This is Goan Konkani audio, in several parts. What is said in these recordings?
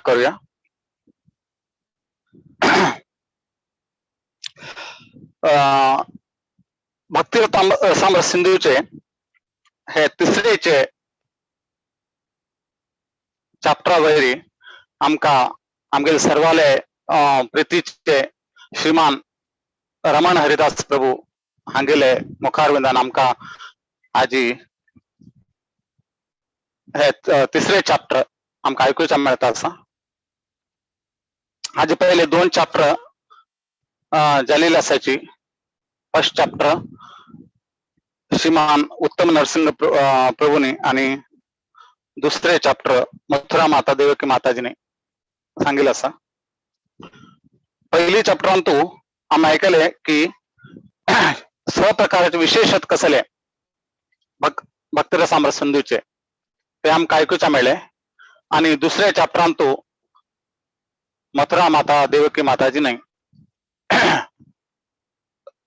करूया. भक्ती रसामृत सिंधूचे हे तिसरेचे चॅप्टरा वयरी आमकां आमगेले सर्वाले प्रितीचे श्रीमान रमण हरिदास प्रभू हांगेले मुखारविंदान आमकां आजी हे तिसरे चॅप्टर आमकां आयकुच्या मेळटा आसा. हाजे पयले दोन चॅप्टर जालेले आसाची. फर्स्ट चॅप्टर श्रीमान उत्तम नरसिंह प्रभूने आणि दुसरे चॅप्टर मथुरा माता देवकी माताजीने सांगितलं आसा. पहिली चॅप्टरान तू आम्ही ऐकले की स्वप्रकाराचे विशेषत कसले भक्तरसामृत सिंधूचे ते आमकां आयकुच्या मेळ्ळे. आणि दुसऱ्या चॅप्टरान तू मथुरा माता देवकी माताजी नाही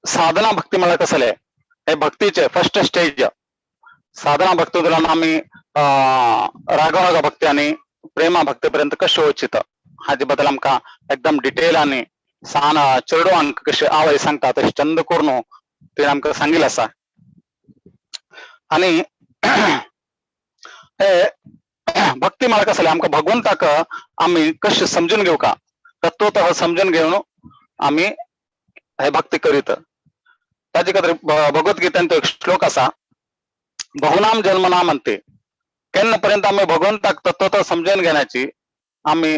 साधना भक्ती म्हळ्यार कसले हे भक्तीचे फर्स्ट स्टेज साधना भक्ती तुला आम्ही राघवराग भक्ती आणि प्रेमा भक्ती पर्यंत कशें वचित हाजे बद्दल आमकां एकदम डिटेल आणि सान चेडवांक कशें आवय सांगता तशें चंद करून ते आमकां सांगिल्लें आसा. आणि हे भक्ती म्हळ्यार कसले आमकां भगवंताक आमी कशें समजून घेवका तत्वतः समजून घेवन आमी हे भक्ती करीत. ताजे खातीर भगवद्गीतेन तो एक श्लोक आसा, बहुनाम जन्मना म्हणते. केन्ना पर्यंत आमी भगवंताक तत्वतः समजून घेण्याची आमी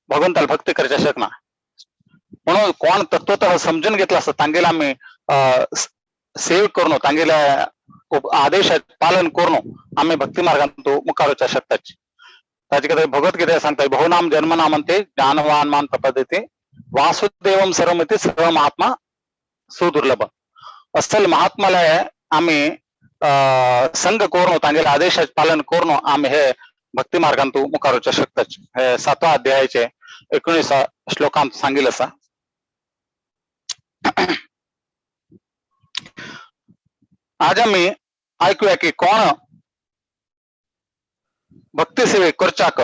भगवंताला भक्ती करच्या शकना. म्हणून कोण तत्वतः समजून घेतला आसता तांगेले आमी सेव करून तांगेल्या आदेशात पालन करून आमी भक्ती मार्गान तो मुखार वचूंक शकताची. ताजे खातीर भगवद्गीता सांगता बहुनाम जन्मना म्हणते ज्ञानवान मान प्रपद्यते वासुदेवम सर्वमिति सर्व महात्मा सुदुर्लभ. असल महात्माला आमी संग करून तांगेले आदेशाचे पालन करून आमी हे भक्ती मार्गान तू मुखार वचूंक शकताची. हे सातव्या अध्यायाचे 19 श्लोकांत सांगिल्लें आसा. आज आमी आयकुया की कोण भक्ती सेवे करच्याक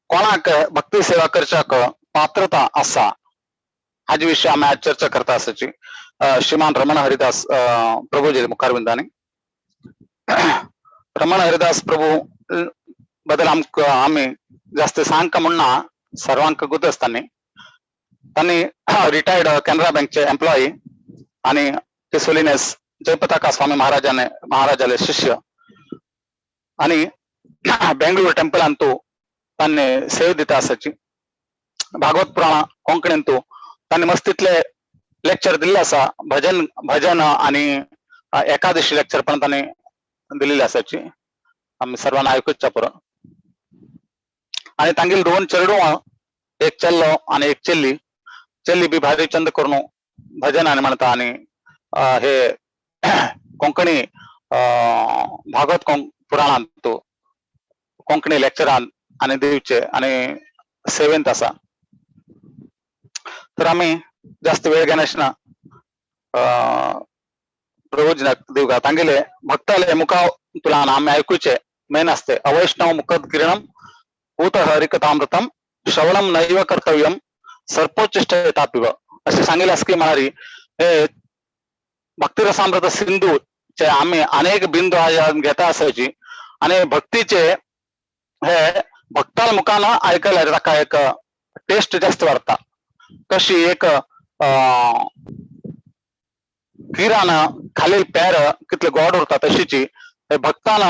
कोणाक भक्ती सेवा करच्याक पात्रता आसा हाजे विशीं आमी आज चर्चा करता आसाची. श्रीमान रमण हरिदास प्रभूजी मुखारविंदांनी. रमण हरिदास प्रभू बद्दल आमकां आमी जास्त सांगका म्हणना, सर्वांक गुत आसता. तांणी रिटायर्ड कॅनरा बँकचे एम्प्लॉई आणि his holiness Jayapataka स्वामी महाराजाने महाराजाले शिष्य आणि बेंगळूर टेम्पलान तो तांणी सेव दिता आसाची. भागवत पुराण कोंकणीन तो तांणी मस्तीतले लेक्चर दिल्ले आसा. भजन भजन आणि एकादशी लेक्चर पण तांणी दिलेले आसाची. आमी सर्वांना आयकुच्या पुरो. आणि तांगेले दोन चेडवां, एक चेल्लो आणि एक चेल्ली. चेल्ली बी भारी चंद करून भजन आणि म्हणता आणि हे कोंकणी भागवत पुराणांत तो कोंकणी लेक्चरान आणि दिवचे आणि सेवेंत आसा. तर आमी जास्त वेळ घेनासतना प्रभूजीनाक दिवका. तांगेले भक्ताले मुखाव तुला आमी आयकुचे मेन आसते अवैष्णव मुखद किरणम पूत हरिकथामृतम श्रवणम नैव कर्तव्यम सर्पोच्चिष्ट तापिव असे सांगितले आसा की म्हणारी हे भक्तिरसामृत सिंधू चे आमी अनेक बिंदू घेता आसाची आणि भक्तीचे हे भक्ताल मुखान आयकल्यार ताका एक टेस्ट जास्त वाडटा. कशी एक किरान खालील पेर कितले गोड उरता तशीची हे भक्तान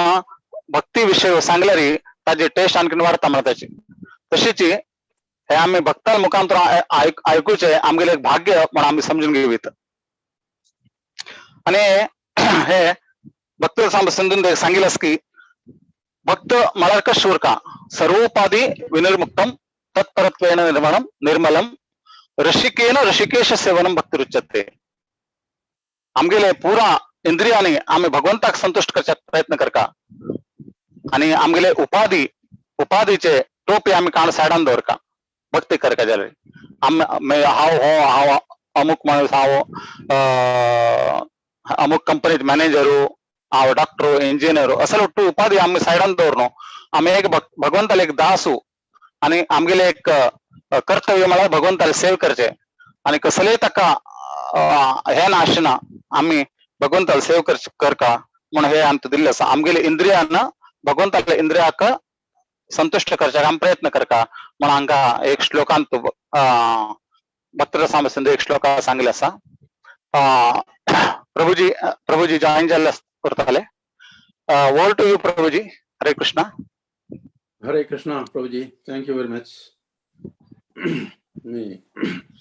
भक्ती विषय सांगल्यार ताजी टेस्ट आणखीन वाडटा म्हणा ताची. तशीची हे आमी भक्ताल मुखांतर आयकुचे आमगेले एक भाग्य म्हण आमी समजून घेवीत. आणि हे भक्त समजून सांगितलं की भक्त म्हळ्यार कशें उरका सर्वोपाधी विनिर्मुक्तम तत्परत्वेन निर्मलम निर्मलम ऋषिकेन ऋषिकेश सेवनम भक्तिरुच्यते. आमगेले पुरा इंद्रियांनी आमी भगवंताक संतुष्ट करच्याक प्रयत्न करका आणि आमगेले उपाधी उपाधीचे टोपी आमी काण सायडान दवरका भक्ती करका. जाल्यार आमी हांव हो हांव अमुक माणूस, हांव अमुक कंपनीत मॅनेजरू, हांव डॉक्टर, इंजिनियर असले ಒಟ್ಟು उपाधी आमी सायडान दवरनो आमी एक भगवंताले एक दासू आनी आमगेले एक कर्तव्य म्हळ्यार भगवंताले सेव करचे आनी कसलेय ताका हे नासना आमी भगवंताले सेव करका म्हण हे आमकां दिल्लें आसा. आमगेले इंद्रियान भगवंताले इंद्रियाक संतुश्ट करच्याक आमी प्रयत्न करका म्हण हांगा एक श्लोकांत भक्तरसामसिंधु एक श्लोका सांगिल्लें आसा. प्रभुजी, प्रभुजी जॉईन जाल्ले करताले. Over to you Prabhuji. Hare Krishna. Hare Krishna Prabhuji, thank you very much. Me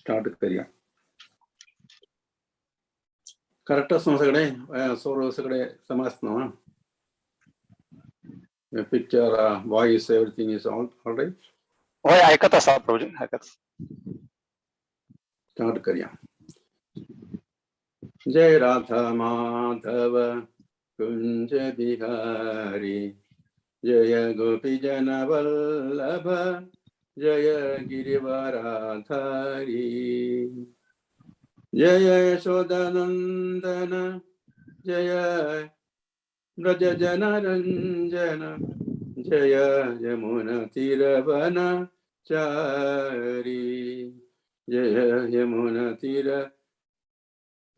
start करूया. करेक्ट आसा सगळे सोरो सगळे समज ना? Picture, voice, everything is all right? होय, आयकत आसा प्रभुजी, आयकत आसा. स्टार्ट करूया. जय राधा माधव कुंज बिहारी, जय गोपी जन वल्लभ, जय गिरिवराधारी, जय यशोदानंदन, जय व्रज जन रंजन, जय यमुना तीरवन चारी, जय यमुना तीर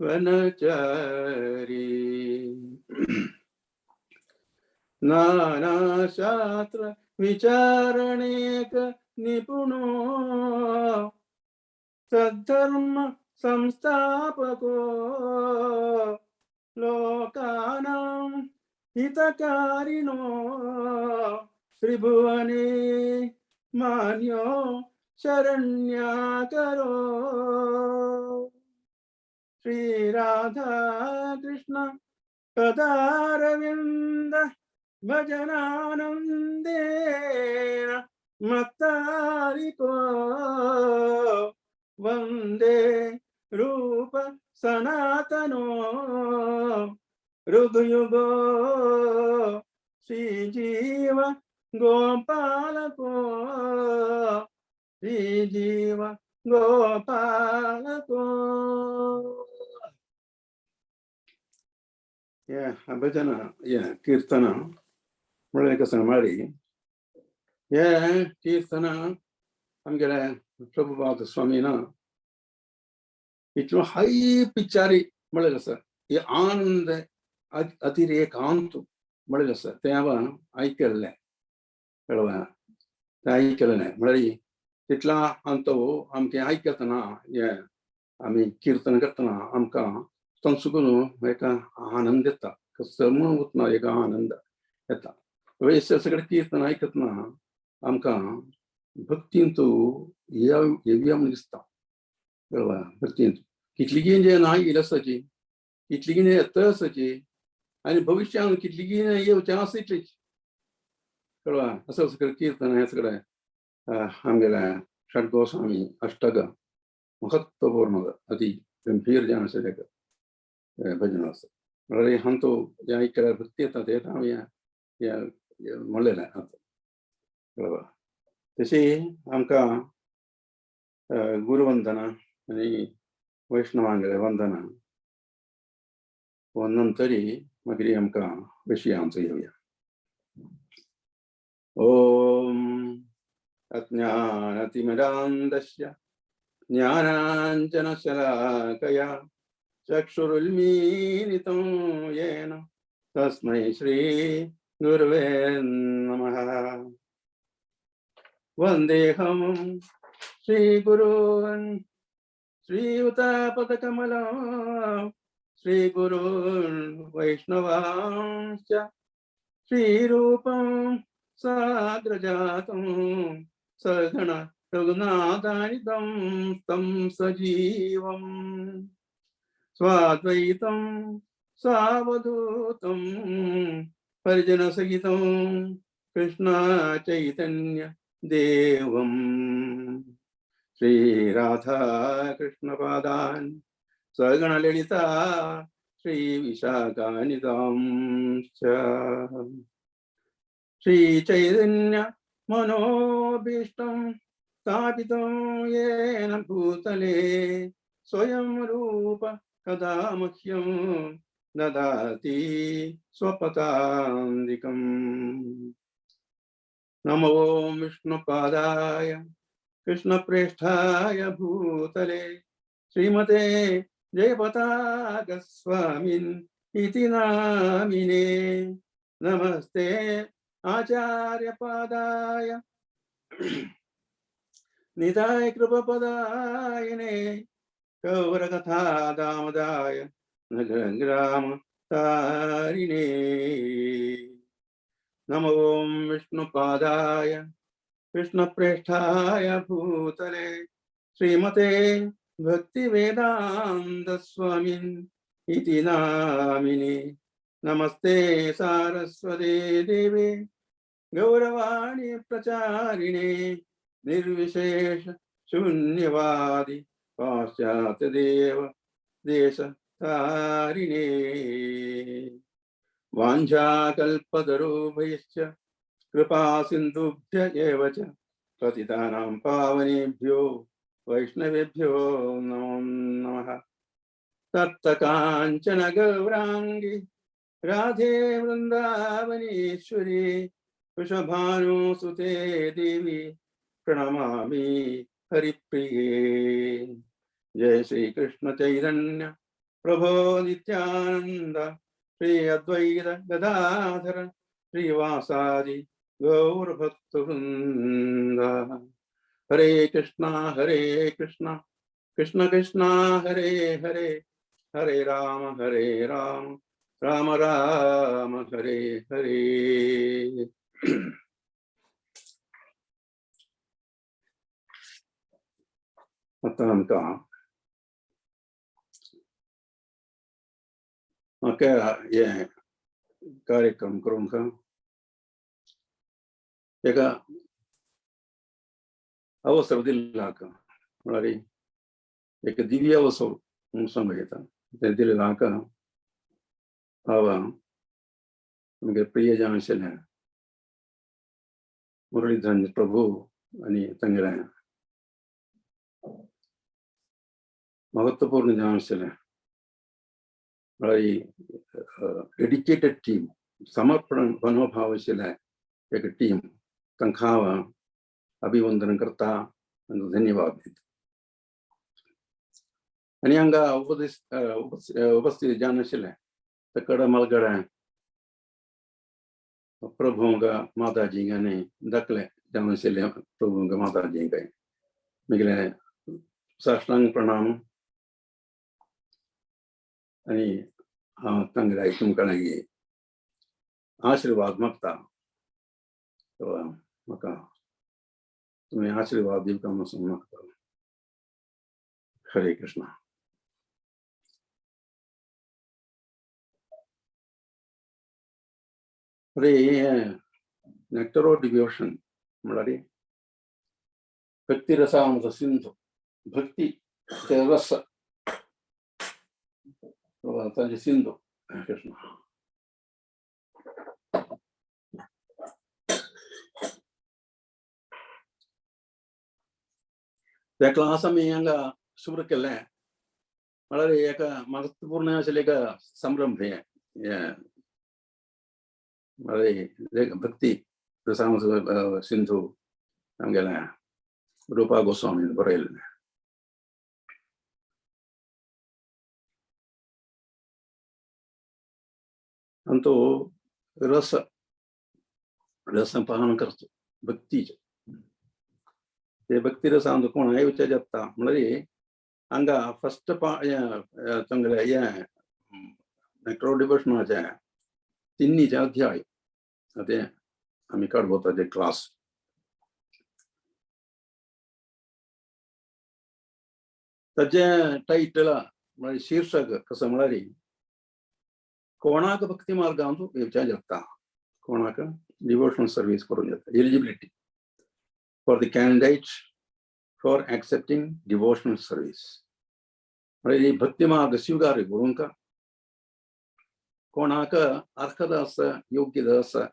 वनचारी. नाना शास्त्र विचारणेक निपुणो, सद्धर्म संस्थापको, लोकानां हितकारिणो, त्रिभुवने मान्यो शरण्याकरो. श्री राधा कृष्ण पदारविन्द भजनानन्देन मत्तारिको, वन्दे रूप सनातनो ऋगयुगो श्री जीव गोपालको, श्री जीव गोपालको. ಭಜನ ಕೀರ್ತನ म्हळ्यार कसं ಮಾಡಿ हे कीರ್ತನ आमगेले प्रभुपाद स्वामीन इतलो हाय पिचारी म्हळ्यार आसा. हे आनंद अतिरेकांत म्हळ्यार आसा. तें हांवें आयकल्लें, कळ्ळें? तें आयकल्लें म्हळ्यार तितला अंत आमचें आयकतना, हे आमी कीर्तन करतना आमकां तंसुकून एक आनंद येता. कसो म्हणून वतना एक आनंद येता. सगळे कीर्तन आयकतना आमकां भक्तींत येवया म्हूण दिसता, कळ्ळें? भक्तींत कितलीगी जे ना येयली आसाची, कितलीगी येता आसाची आनी भविश्यान कितलीगी येवचें आसा इतलीच, कळ्ळें? असं सगळें कीर्तन हें सगळें आमगेलें षड्गोस्वामी अष्टक महत्वपूर्ण अति गंभीर जावन आसा तेका भजन आसा. म्हळ्यार हांतो जें आयकल्यार भक्ती येता तें हांव हें म्हणलेलें आतां, कळ्ळें? तशी आमकां गुरुवंदना आनी वैष्णवांगेलें वंदना नंतरी मागीर आमकां विशयांचो येवया. ओम अज्ञानतिमिरान्धस्य ज्ञानाञ्जनशलाकया चक्षुरुन्मीलितं येन तस्मै श्री गुरवे नमः. वन्देऽहं श्रीगुरून् श्रीयुतपदकमलं श्रीगुरून् वैष्णवांश्च, श्रीरूपं साग्रजातं सहगण रघुनाथान्वितं तं सजीवं, स्वाद्वैतं सावधूतं परिजनसहितं कृष्ण चैतन्य देवं. श्रीराधा कृष्णपादान् सहगणललिता श्रीविशाखान्वितां च. श्रीचैतन्य मनोभीष्टं स्थापितं येन भूतले, स्वयं रूप कदा मह्यं ददाति स्वपदान्तिकम्। नमो विष्णुपादाय कृष्णप्रेष्ठाय भूतले श्रीमते जयपताकस्वामिन् इति नामिने। नमस्ते आचार्यपादाय निताय कृपपदायिने गौरकथादामदाय नगरग्राम तारिणे। नमो विष्णुपादाय कृष्णप्रेष्ठाय भूतले श्रीमते भक्तिवेदान्त स्वामिन् इति नामिने। नमस्ते सारस्वते देवे गौरवाणी प्रचारिणे निर्विशेष शून्यवादी पाश्चात्य देव देश तारिणे। वाञ्छाकल्पतरुभ्यश्च कृपा सिन्धुभ्य एव च पतितानां पावनेभ्यो वैष्णवेभ्यो नमो नमः। तप्तकाञ्चन गौराङ्गी राधे वृन्दावनेश्वरी वृषभानुसुते देवी प्रणमामि हरिप्रिये। जय श्री कृष्ण चैतन्य प्रभो नित्यानंद श्री अद्वैत गदाधर श्रीवासादि गौरभक्तवृंद। हरे कृष्णा कृष्ण कृष्ण हरे हरे, हरे राम राम राम हरे हरे। आतां आमकां म्हाका हे कार्यक्रम करूंक एका अवसर दिल्ला म्हळ्यार एक दिव्य अवसर म्हणून सांगूं येता. तें दिल्लें हाका हांव आमगे प्रिय जावन आशिल्लें मुरलीधर प्रभू आनी तांगेलें महत्वपूर्ण जावन आशिल्लें म्हळ्यार डेडिकेटेड टीम, समर्पण मनोभाव आशिल्लें एक टीम. तांकां हांव अभिवंदन करता आनी धन्यवाद दिता. आनी हांगा उपस्थित जावन आशिल्लें ते कडमलगडे प्रभूंक माताजी आनी धाकले जावन आशिल्ले प्रभूंक माताजी काय म्हगेले साष्टांग प्रणाम. आनी हांव तांगेल्या तुमकां लागीं आशिर्वाद मागता. म्हाका तुमी आशिर्वाद दिवका म्हणून मागता. हरे कृष्णा. अरे नेक्टर ऑफ डिवोशन म्हळ्यार भक्ती रसामृत सिंधू, भक्ती ते रस ताजे सिंधू. कृष्ण त्या क्लास आमी हांगा सुरू केल्लें म्हळ्यार एका महत्वपूर्ण आशिल्लें एक संभ्रम हें म्हळ्यार भक्ती रसामृत सिंधू आमगेलें रूपा गोस्वामीन बरयल्लें. आनी तो रस रसपान करचो भक्तीचो. ते भक्ती रसांत कोण विचार जाता म्हळ्यार हांगा फस्ट तांगेलें हें नेक्टर ऑफ डिवोशनाचें तिन्नीचे अध्याय ते आमी काडबो ताजे क्लास. ताजें टायटल म्हळ्यार शीर्षक कसो म्हळ्यार कोणाक भक्ती मार्गांत येवचें जाता, कोणाक डिवोशनल सर्वीस करूंक जाता. Eligibility for the candidate for accepting devotional service म्हळ्यार ही भक्ती मार्ग स्वीकार करूंक कोणाक अर्हता आसा, योग्यता आसा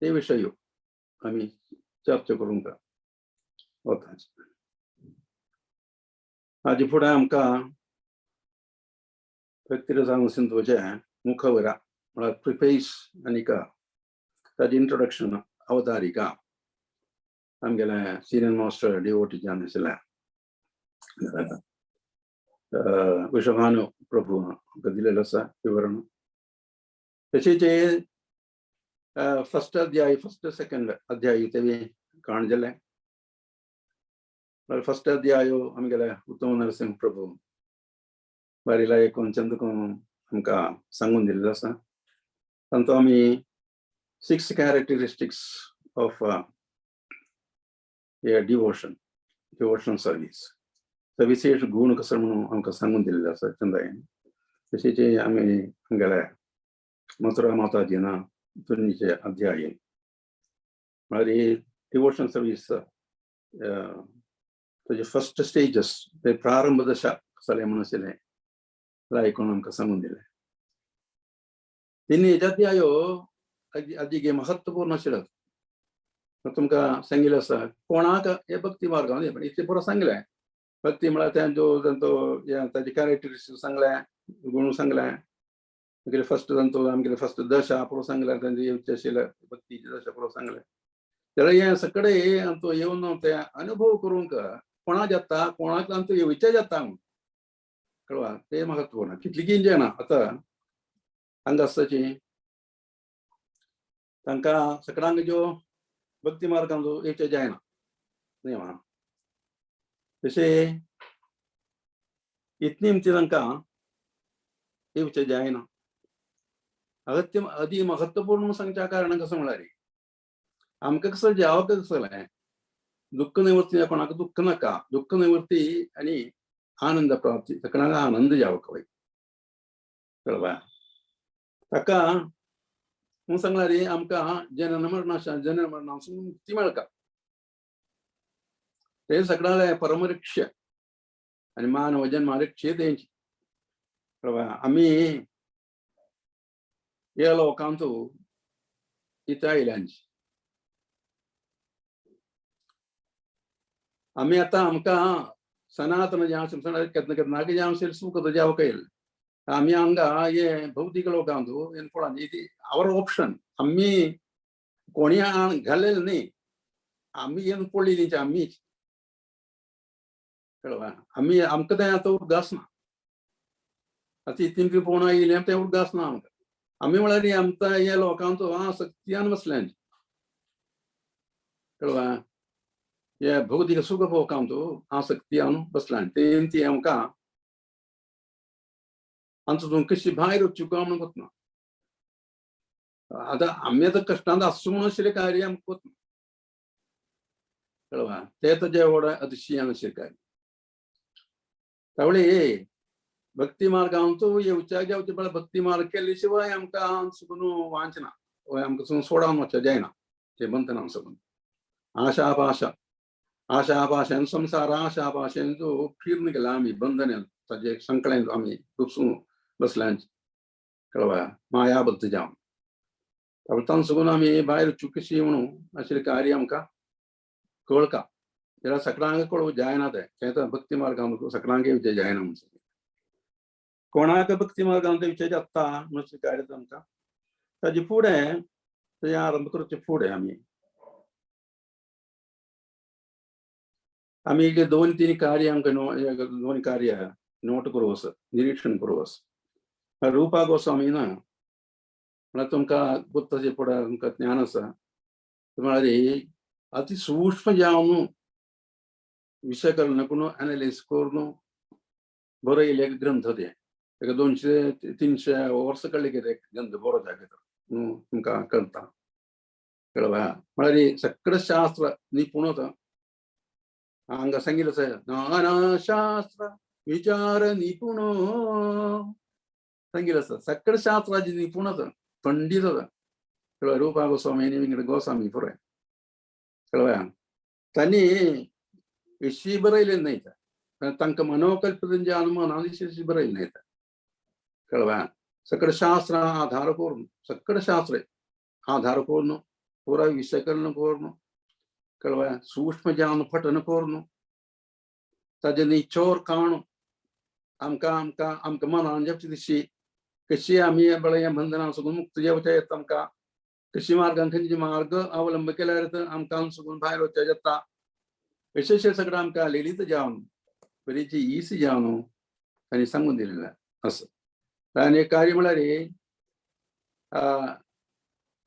ते विशय आमी चर्चा करूंक वता. हाजे फुडें आमकां भक्तिरसामृत सिंधूचे मुखवरा म्हळ्यार प्रिफेस आनीक ताजी इंट्रोडक्शन अवतारिका आमगेले सिनियर मास्टर डिवोटी जावन आशिल्ले वृषभानु प्रभू आमकां दिलेलो आसा विवरण. तशेंच फर्स्ट अध्याय, फर्स्ट सेकंड अध्याय ते काण जालें. फर्स्ट अध्याय आमगेले उत्तम नरसिंह प्रभू बारीला एकूण चंदकून आमकां सांगून दिल्लो आसा. तांचो आमी 6 characteristics of devotion, devotion service, विशेष गुण कसो म्हणून आमकां सांगून दिल्लें आसा चंदायन. तशेंच आमी आमगेले मथुरा माताजीना तुन्नीचे अध्याय म्हळ्यार डिवोशन सर्वीस ताजे फर्स्ट स्टेजस ते प्रारंभ दशा जालें म्हणून आशिल्लें आयकून आमकां सांगून दिलें. तिन्ही अध्यायो अदिगे महत्वपूर्ण आशिल्लो. तुमकां सांगिल्लें आसा कोणाक हे भक्ती मार्ग पण इतलें पुरो सांगलें. भक्ती म्हळ्यार तेंचो तांचो ताजे कॅरेक्टरिस्टिक्स सांगलें, गुण सांगलें, मागीर फर्स्ट तांचो आमगेले फर्स्ट दशा पुरो सांगलें, तांचे येवचें आशिल्लें भक्तीची दशा पुरो सांगलें. जाल्यार हें सगळें आमचो येवन ते अनुभव करूंक कोणा जाता, कोणाक तांचो येवचें जाता म्हणून कळवा तें महत्वपूर्ण. कितलीं जाणा आतां हांगा आसताची तांकां सगळ्यांक ज्यो भक्ती मार्गान येवचें जायना न्ही मा. तशें इतली ती तांकां येवचें जायना. अगत्य अदी महत्वपूर्ण सांगच्या कारण कसं म्हळ्यार आमकां कसं जावक कसलें दुःख निवृत्ती, कोणाक दुःख नाका, दुःख निवृत्ती आनी आनंद प्राप्ती, सगळ्यांक आनंद जावक वय कळवा. ताका म्हणून सांगला रे आमकां जनन मरणा जनन मरणासून मुक्ती मेळका. ते सगळ्यांक परमरिक्ष आनी मानव जन्मा रिक्षे तेंची कळवा. आमी ह्या लोकांचो इथं आयल्यांची आमी आतां आमकां सनातन जें आसा केन्ना केन्ना जें आसा सुख जावंक येयलें. आमी हांगा हे भौतीक लोकांचो पळोवन our option आमी कोणी घालेलें न्ही, आमी येवन पडली तेंची आमीच कळवा. आमी आमकां तें आतां उदगास ना. आतां इतलीं पळोवन आयिल्लें तें उदगास ना आमकां. आमी म्हळ्यार आमकां हे लोकांचो आसक्तियान बसल्यांची कळवा. हे भौतीक सुख भोगांचो आसक्तियान बसल्यान तें ती आमकां आमचो तूं कशी भायर वचूं काय म्हणून वतना. आतां आमी आतां कश्टांत आसूं म्हणून आशिल्लें कार्य आमकां वतना कळवा. तें ताजें व्हड अतिशयान आशिल्लें कार्य. त्यावेळी भक्ती मार्गांचो येवच्या जावचे म्हळ्यार भक्ती मार्ग केले शिवाय आमकां सुकून वांचना, आमकां सोडावन वचचें जायना ते बंधना सगून. आशापाशा आशापाशेन संसार आशापाशेन जो फिरून गेला आमी बंधन ताजे संकळेन आमी घुसून बसल्यांची कळवा मायाबद्ध जावन. तांतून सगून आमी भायर चुकीशी म्हणून आशिल्लें कार्य आमकां कळका. जाल्यार सगळ्यांक कळूं जायना तें, तें भक्ती मार्गान सगळ्यांक येवचें जायना म्हणून कोणाक भक्ती मार्गान येवचें जाता म्हणून कार्य आमकां. ताजे फुडें तेजें आरंभ करचे फुडें आमी आमी दोन तीन कार्य आमकां दोन कार्य नोट करूं आसा, निरीक्षण करूं आसा. रूपा गोस्वामी ना म्हळ्यार तुमकां बुद्धाचे फुडें तुमकां ज्ञान आसा. म्हळ्यार अति सूक्ष्म जावन विशय करून करून एनालिस करून बरयले ग्रंथ ते ताका 200-300 वर्सां काडले कितें ग्रंथ बरोवच्या खातीर तुमकां कळटा कळवा. म्हळ्यार सगळें शास्त्र निपूण वता. हांगा सांगिल्लें आसा नाना शास्त्र विचार निपुण सांगिल्लें आसा. सगळें शास्त्राचे निपूण आसा, पंडीत आसा. कळ्ळें? रूपा गोस्वामी आनी विंगड गोस्वामी पुराय कळ्ळें. तांणी विशी बरयलें न्हय, तांकां मनोकल्पित जें अनुमान विशी बरयलें न्हय. कळ्ळें? सगळें शास्त्र आधार करून, सगळें शास्त्र आधार करून पुराय विशय करून कळ्ळें. सूक्ष्म ज्ञान पठन करून ताजे निचोर काणू आमकां आमकां आमकां मनान जेवची तशी कशी आमी बळ्या बंधनां सगून मुक्त जेवचे येता आमकां कशी मार्गान खंयचे मार्ग अवलंब केल्यार तर आमकां सगून भायर वचचें जाता अशें सगळें आमकां लेलीत जावन बरीची ईस जावन तांणी सांगून दिलेलें असं. आनी एक कार्य म्हळ्यार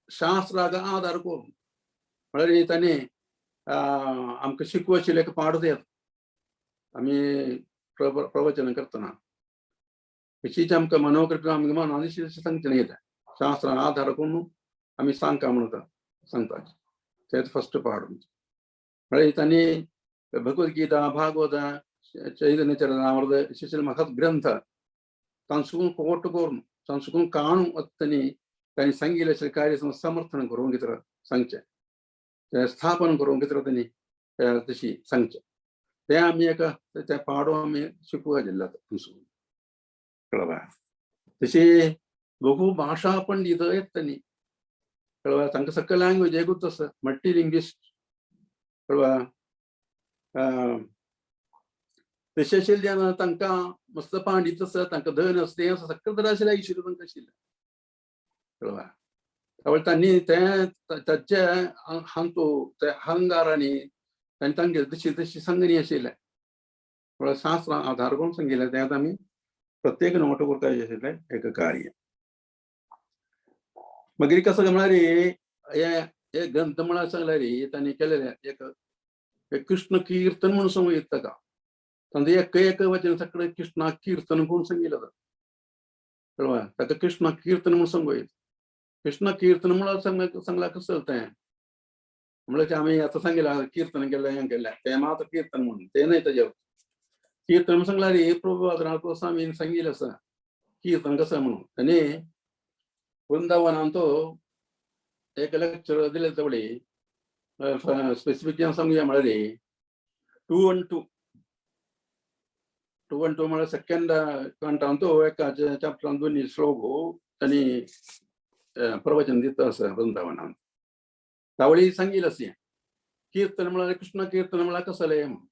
शास्त्राक आदार करून म्हळ्यार तांणी आमकां शिकवशिल्लें एक पाठ दितात आमी प्रवचन करतना कशीच आमकां मनोकृपा आमकां मनान सांगचें येता शास्त्रां आदार करून आमी सांगका म्हणून सांगता तेच फस्ट पाठ. म्हळ्यार तांणी भगवद्गीता भागवत चैतन्य चरणामृत अशे महत् ग्रंथ तांसून कोट करून तांसून काणू तांणी तांणी सांगिल्लें कार्य समर्थन करून कितें सांगचें तें स्थापन करून कितें तांणी तशी सांगचें तें आमी एक तें पाडो आमी शिकूंक दिल्लो तांसून कळ्ळें. तशी बहु भाशा पंडित येत तांणी कळ्ळें तांकां सगळें लँग्वेज एकूच आसा मल्टी लिंग्विस्ट कळ्ळें. तशें आशिल्ल्यान तांकां मस्त पांडित आसा तांकां धन आसा तें आसा सगळें तरा आशिल्लें ऐश्वर्य तांकां आशिल्लें कळ्ळें. त्यावेळी तांणी तें ताचे हांतू ते अहंकारांनी तांणी तांगेले तशी तशी सांगणी आशिल्लें म्हळ्यार शास्त्रां आधार करून सांगिल्लें तें आतां आमी प्रत्येक नोट करपाचें आशिल्लें एक कार्य. मागीर कसो म्हळ्यार हे हे ग्रंथ म्हळ्यार सांगल्यार तांणी केलेलें एक एक कृष्ण कीर्तन म्हणून सांगू येता ताका तांचें एक एक वचन सगळें कृष्णा कीर्तन करून सांगिल्लें कळ्ळें. ताका कृष्ण कीर्तन म्हणून सांगू येता कृष्ण कीर्तन म्हळ्यार सांगल्यार कसं तें म्हळ्यार आमी आतां सांगिल्लें कीर्तन केलें हें केलें तें मात्र कीर्तन म्हणून तें न्हय ताजेर कीर्तन म्हणून सांगल्यार प्रभुपाद गोस्वामीन सांगिल्लें आसा कीर्तन कसं म्हणून. आनी वृंदावनान तो एक लेक्चर दिलें तेवळी स्पेसिफीक सांगुया म्हळ्यार 2 1 2 2 1 2 म्हळ्यार सेकंड कंटान तो एका चॅप्टरान दोनी श्लोक तांणी प्रवचन दिता आसा वृंदावनान. तावळी सांगिल्लें आसा कीर्तन म्हळ्यार कृष्ण कीर्तन म्हळ्यार कसलें म्हणून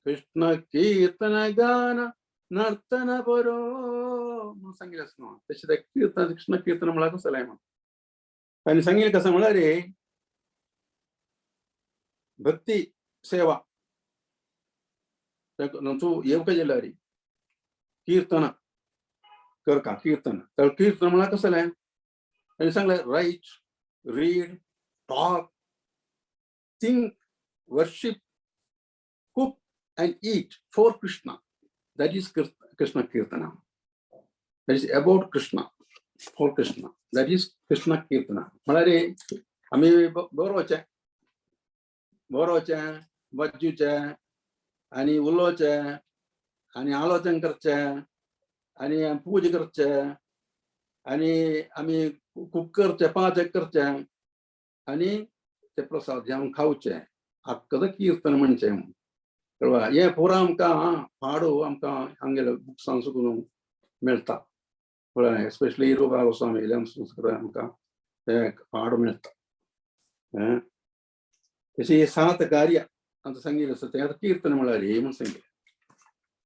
कृष्ण कीर्तन गान नर्तन बरो म्हणून सांगिल्लें आसा न्हू तशें तें कीर्तन कृष्ण कीर्तन म्हळ्यार कसलें म्हणून तांणी सांगिल्लें कसं म्हळ्यार भक्ती सेवा तूं येवका जाल्यार कीर्तन करका कीर्तन तर कीर्तन म्हळ्यार कसलें तांणी सांगलें write, read, talk, think, worship, cook and eat for Krishna. That is Krishna Kirtana. That is about Krishna, for Krishna. That is Krishna Kirtana. म्हळ्यार आमी बरोवचें बरोवचें वाचूचें आनी उलोवचें आनी आलोचन करचें आनी पूजा करचें आनी आमी कुक करचें पाचक करचें आनी ते प्रसाद जेवण खावचें आक्कद कीर्तन म्हणचें कळ्ळें. हें पुरा आमकां पाडो आमकां आमगेल्या बुक्सान सुकून मेळटा कळ्ळें. एस्पेशली रुपा गोस्वामी आमकां ते पाडो मेळटा. तशी सात कार्य आतां सांगिल्लें आसा तें आतां कीर्तन म्हळ्यार हे म्हणून सांगिल्लें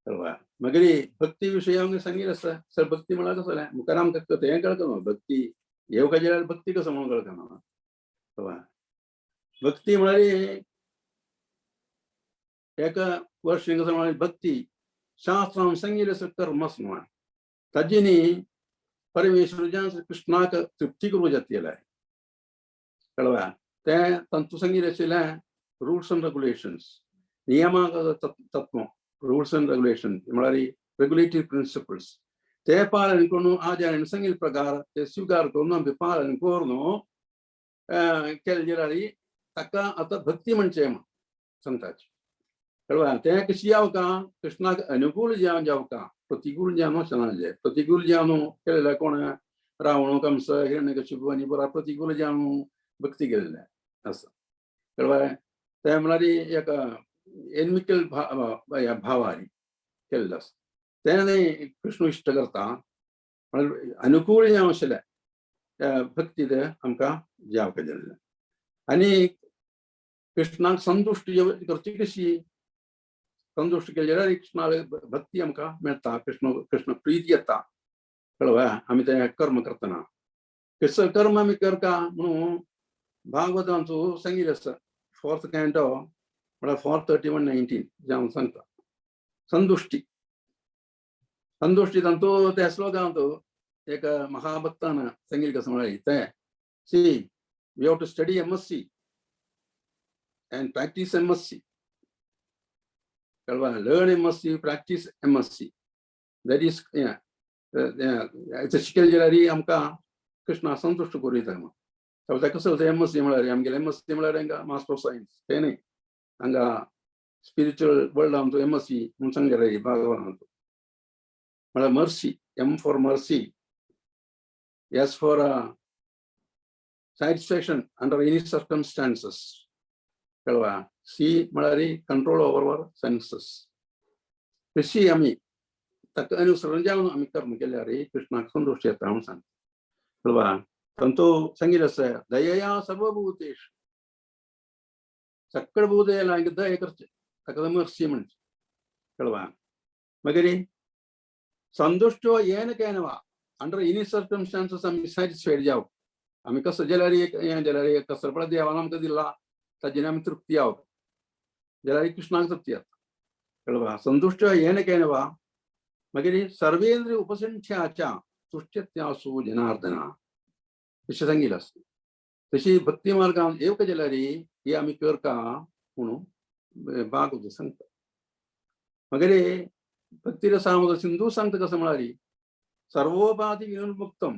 कळ्ळें. मागीर भक्ती विशय आमकां सांगिल्लें आसा सर भक्ती म्हळ्यार कसलें मुखार आमकां तें कळटा न्हू भक्ती येवका जाल्यार भक्ती कसो म्हणून कळटा न्हू कळ्ळें. भक्ती म्हळ्यार एका वर्ष कसं म्हळ्यार भक्ती शास्त्रान सांगिल्लें आसा कर्म न्हू ताजेनी परमेश्वर कृष्णाक तृप्ती करूं जातलें कळ्ळें. तें तांतू सांगिल्लें आशिल्लें rules and regulations नियमा तत्व रूल्स अँड रेगुलेशन म्हळ्यार रेगुलेटरी प्रिन्सिपल्स ते पालन करून आचार्यान सांगिल्ले प्रकार ते स्वीकार करून आमी पालन करून केलें जाल्यार ताका आतां भक्ती म्हणचें म्हण सांगताची कळ्ळें. तें कशी जावका कृष्णाक अनुकूल जावन जावका प्रतिकूल जावन वचना जाय. प्रतिकूल जावन केलेलें कोण रावण कंस हिरण्यकशिपू आनी बरा प्रतिकूल जावन भक्ती केल्लें आसा कळ्ळें. तें म्हळ्यार एक एनमिकल भावारी केल्लें आसा तें न्हय कृष्ण इश्ट करता म्हळ्यार अनुकूल जावन आशिल्लें त्या भक्ती ते आमकां जावका जाल्लें. आनी कृष्णाक संतुश्ट करची कशी संतुश्ट केले जाल्यार कृष्णाले भक्ती आमकां मेळटा, कृष्ण कृष्ण प्रिती येता. कळवा आमी तें कर्म करतना कृष्ण कर्म आमी करता म्हणून भागवतांचो सांगिल्लें आसा. फोर्थ कॅन्टो म्हळ्यार 4.31.19 जें हांव सांगता. संतुश्टी संतुश्टी तांचो त्या श्लोकांत एक महाभक्तान सांगिल्लें कसं म्हळ्यार तें, see, we have to study MSc and practice MSc. कळवा, learn MSc, practice MSc. That is शिकेल जाल्यार आमकां कृष्णा संतुश्ट करूं येता. ताका कसो एमएससी म्हळ्यार आमगेले एमएससी म्हळ्यार हांगा मास्टर ऑफ सायन्स तें न्ही, हांगा स्पिरिच्युअल वर्ल्ड आमचो एमएससी म्हूण सांगले भागवतांत. म्हळ्यार mercy, M for mercy, S for satisfaction under any circumstances. कळवा, सी म्हळ्यार कंट्रोल ओवर our census. तशी आमी ताका अनुसरून जावन आमी कर्म केल्यार कृष्णाक संतोश येता म्हणून सांगता. कळवा, तांचो सांगिल्लें आसा, दयया सर्वभूतेषु, सगळे भूत दया करचे, ताका मर्सी म्हणचे. कळवा, मागीर संतुश्टो येन केन वा, अंडर एनी सर्कमस्टान्सीस आमी सॅटिस्फायड जावप. आमी कसो जाल्यार एक हें जाल्यार एक कसो पळय देवान आमकां दिला ताजेर आमी तृप्ती जावप जाल्यार कृष्णाक तृप्ती जाता. कळवा, संतुश्ट येन केन वा. मागीर सर्वेंद्रिय उपसंख्याच्या तुष्ट्यत्यासु जनार्दना अशें सांगिल्लें आसा. तशी भक्ती मार्गान येवक जाल्यार ही आमी करता म्हणून भागवत सांगता. मागीर भक्ती रसामृत सिंधू सांगता कसं म्हळ्यार सर्वोपाधि विनिर्मुक्तम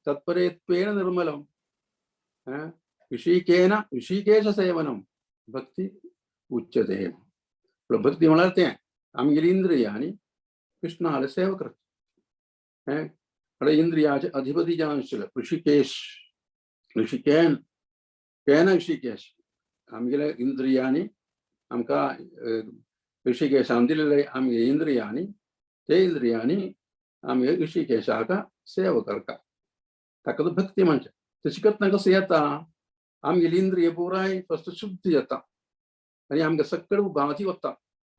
तत्परेत्वेन निर्मलम ऋषिकेन ऋषिकेश सेवनम भक्ती उच्यते. भक्ती म्हळ्यार तें आमगेली इंद्रियांनी कृष्णाले सेवा करता. म्हळ्यार इंद्रियाचे अधिपती जावन आशिल्ले ऋषिकेश, ऋषिकेन केन ऋषिकेश, आमगेल्या इंद्रियांनी आमकां ऋषिकेशान दिलेले आमगे इंद्रियांनी, ते इंद्रियांनी आमगे ऋषिकेशाक सेवा करता, ताका तो भक्ती म्हणचे. तशी करतना कसं येता, आमगेली इंद्रिय पुराय फक्त शुद्ध येता आनी आमगे सगळे उबाती वता.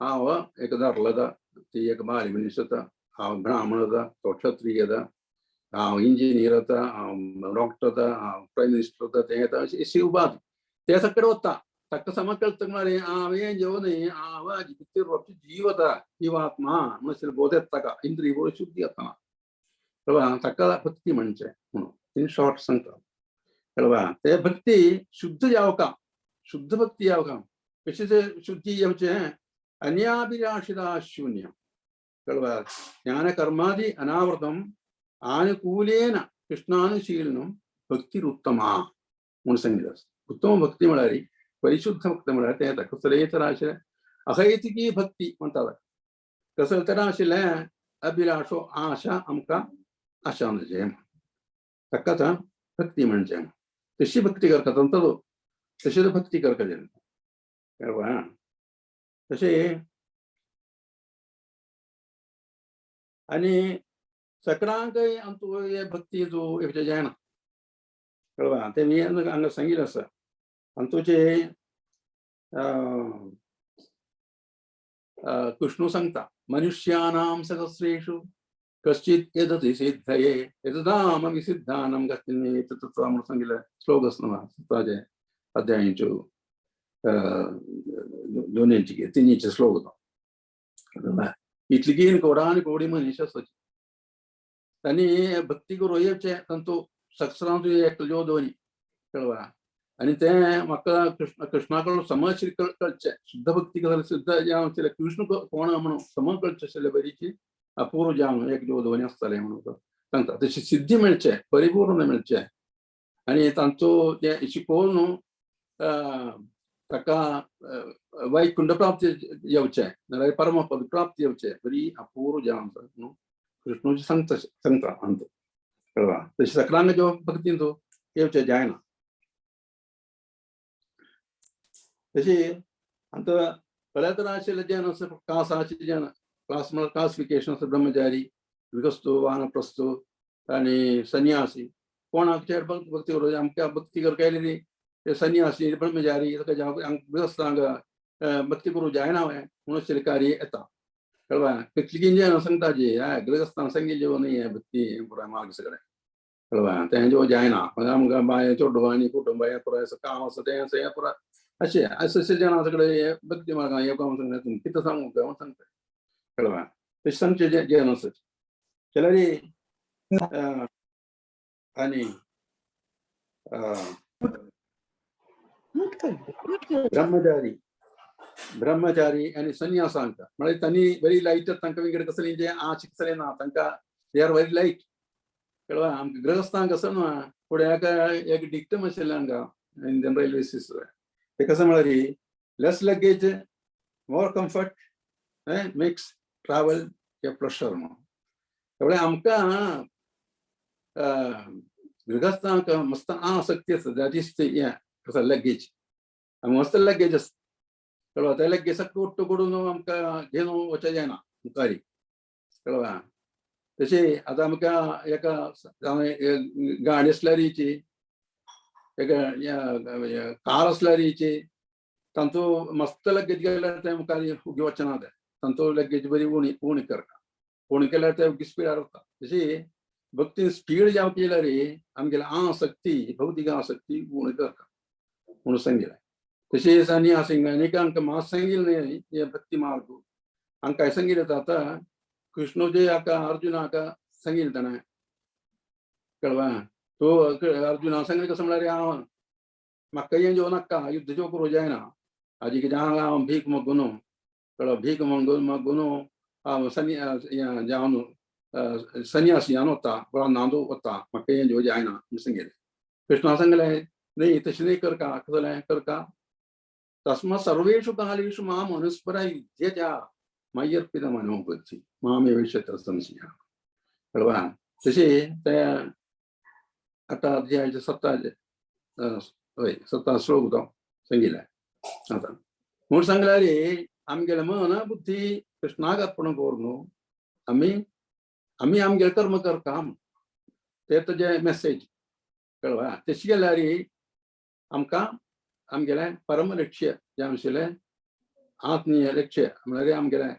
हांव एक दारलो, ती एक बायल मनीस येता, हांव ब्राह्मण येता, तो क्षत्रिय येता, हांव इंजिनियर येता, हांव डॉक्टर येता, हांव प्रायम मिनिस्टर येता, तें येता, अशी उबाती ते सगळे वता. ताका समज कळटा म्हळ्यार हांवें जेवन हांव भितर जीवता जीवात्मा म्हणून बोध येता ताका, इंद्रिय बरोबर शुद्धी येता. कळवा, ताका भक्ती म्हणचे म्हणून इन शॉर्ट सांगता. कळवा, ते भक्ती शुद्ध जावका, शुद्ध भक्ती जावका. कशी शुद्धी येवचे, अन्याभिलाषिता शून्य. कळवा, ज्ञान कर्मादि अनावृतम आनुकूल्येन कृष्णानुशीलनं भक्तिरुत्तमा म्हणून सांगितलं. उत्तम भक्ती म्हळ्यार परिशुद्ध भक्ती म्हळ्यार तें येता. कसलेय तर आशिल्लें अहैतिकी भक्ती म्हणटात, कसलें तर आशिल्लें अभिलाषो आशा आमकां आशा म्हणजे ताकाच भक्ती म्हणजे. तशी भक्ती करता तो तशी भक्ती करता. कळवा, तशें आनी सकळांकय आमचो हे भक्ती जो एक जायना. कळवा, तें मी हांगा सांगिल्लें आसा. आनी तुजे कृष्णू सांगता, मनुष्याणां सहस्रेषु कश्चित् यदति सिद्धये यददामपि सिद्धानां कश्चित् तत्त्व म्हणून सांगिल्लें श्लोक आसा ताजे अध्यायांच्यो दोनची तिनीचे श्लोक तो. इतली कोडान कोडी मनीस आसाची तांणी भक्ती करूं येवचें तांचो सक्सरांत एकलो दोनी. कळवा, आनी तें म्हाका कृष्ण कृष्णा कडलो समज कळचें, शुद्ध भक्ती कसले शुद्ध जावन आशिल्लें कृष्ण कोण म्हणून समज कळचें आशिल्लें बरीची अपूर्व जावन एक जो दोनी आसतालें म्हणून सांगता. तशी सिद्धी मेळचें, परिपूर्ण मेळचें आनी तांचो तें शिकोवन न्हू ताका वैकुंठ प्राप्ती येवचें नाल्यार परमपद प्राप्ती येवचें बरी अपूर्व जावन न्हू कृष्णूची सांगता सांगता अंत. कळवा, तशें सकलांक जो भक्तीन तो येवचें जायना. तशी आतां बऱ्या तरा आशिल्लें जें आसा कास आशिल्लें जें क्लास म्हळ्यार क्लासिफिकेशन आसा, ब्रह्मचारी, गृहस्थो, वानप्रस्थो आनी सन्यासी. कोणाक चड भक्ती करूं आमकां भक्ती करपा आयली ते सन्यासी ब्रह्मचारी गृहस्थांक भक्ती करूं जायना हांवें म्हणून अशें कार्य येता कळवा. कितली जें सांगता जी गृहस्थान सांगिल्लें जेवण न्ही हें भक्ती पुराय मार्ग सगळें कळवा. तें जेवण जायना मागीर आमकां बाय चेडूं आनी कुटुंब हें पुराय काम आसा तें आसा हें पुराय अशें अशें जाणां सगळें हे भक्ती मार्गान हें काम सांगलें तुमी कितें सांगू काय म्हणून सांगता कळवा. तशें सांगचें जें जें आसा जाल्यार आनी ब्रह्मचारी ब्रह्मचारी आनी संन्यासांक म्हळ्यार तांणी व्हेरी लायट तांकां विंगड कसलें जें आश कसलें ना तांकां they are very light कळवा. आमकां गृहस्थांक असो न्हू फुडें एका एक डिक्टम आशिल्लें हांगा इंडियन रेल्वेसीस ते कसं म्हळ्यार less luggage more comfort makes travel a pleasure म्हणून. त्यामुळे आमकां गृहस्थांक मस्त आसक्ती आसा that is हें कसो लगेज मस्त लगेज आसा कळवा. ते लगेज सगळें ಒಟ್ಟು करून आमकां घेवन वचचें जायना मुखारी कळवा. तशें आतां आमकां एका गाडी आसल्यार एका कार आसल्यार तांचो मस्त लगेज गेल्यार ते मुखार उगी वचना ते तांचो लगेज बरी उणी उणी करता उणी केल्यार ते उगी स्पिडार वता. तशी भक्ती स्पीड जावपी जाल्यार आमगेली आसक्ती भौतीक आसक्ती उणी करता म्हणून सांगिल्लें. तशें आनी आनी आमकां मात सांगिल्लें न्ही हे भक्ती मार्ग हांकां सांगिल्लें आतां कृष्ण जे हाका अर्जुनाक सांगिल्लें ताणें कळवा. तो अर्जुना सांगलें कसं म्हळ्यार हांव म्हाका हें जेवण नाका युद्ध जेव करूं जायना हाजी कितें हांगा हांव भीक मागून कळ्ळो भीक मागून मागून हांव जावन संन्यासी जावन वता रानांत वता म्हाका हें जेव जायना म्हणून सांगिल्लें. कृष्णा सांगलें न्ही तशें न्ही करका कसलें करका तस्मात् सर्वेषु कालेषु माम् अनुस्मर युध्य च मय्यर्पित मनोबुद्धि मामेव संशय कळवा. तशें ते आतां अध्यायाचे सत्ता हय सत्ता श्लोक तो सांगिल्लें आतां म्हूण सांगल्यार आमगेलें मन बुद्धी कृष्णाक अर्पण करून न्हू आमी आमी आमगेलें कर्म करता ते तुजें मेसेज कळवा. तशें केल्यार आमकां आमगेलें परम लक्ष्य जें आशिल्लें आत्मीय लक्ष्य म्हळ्यार आमगेलें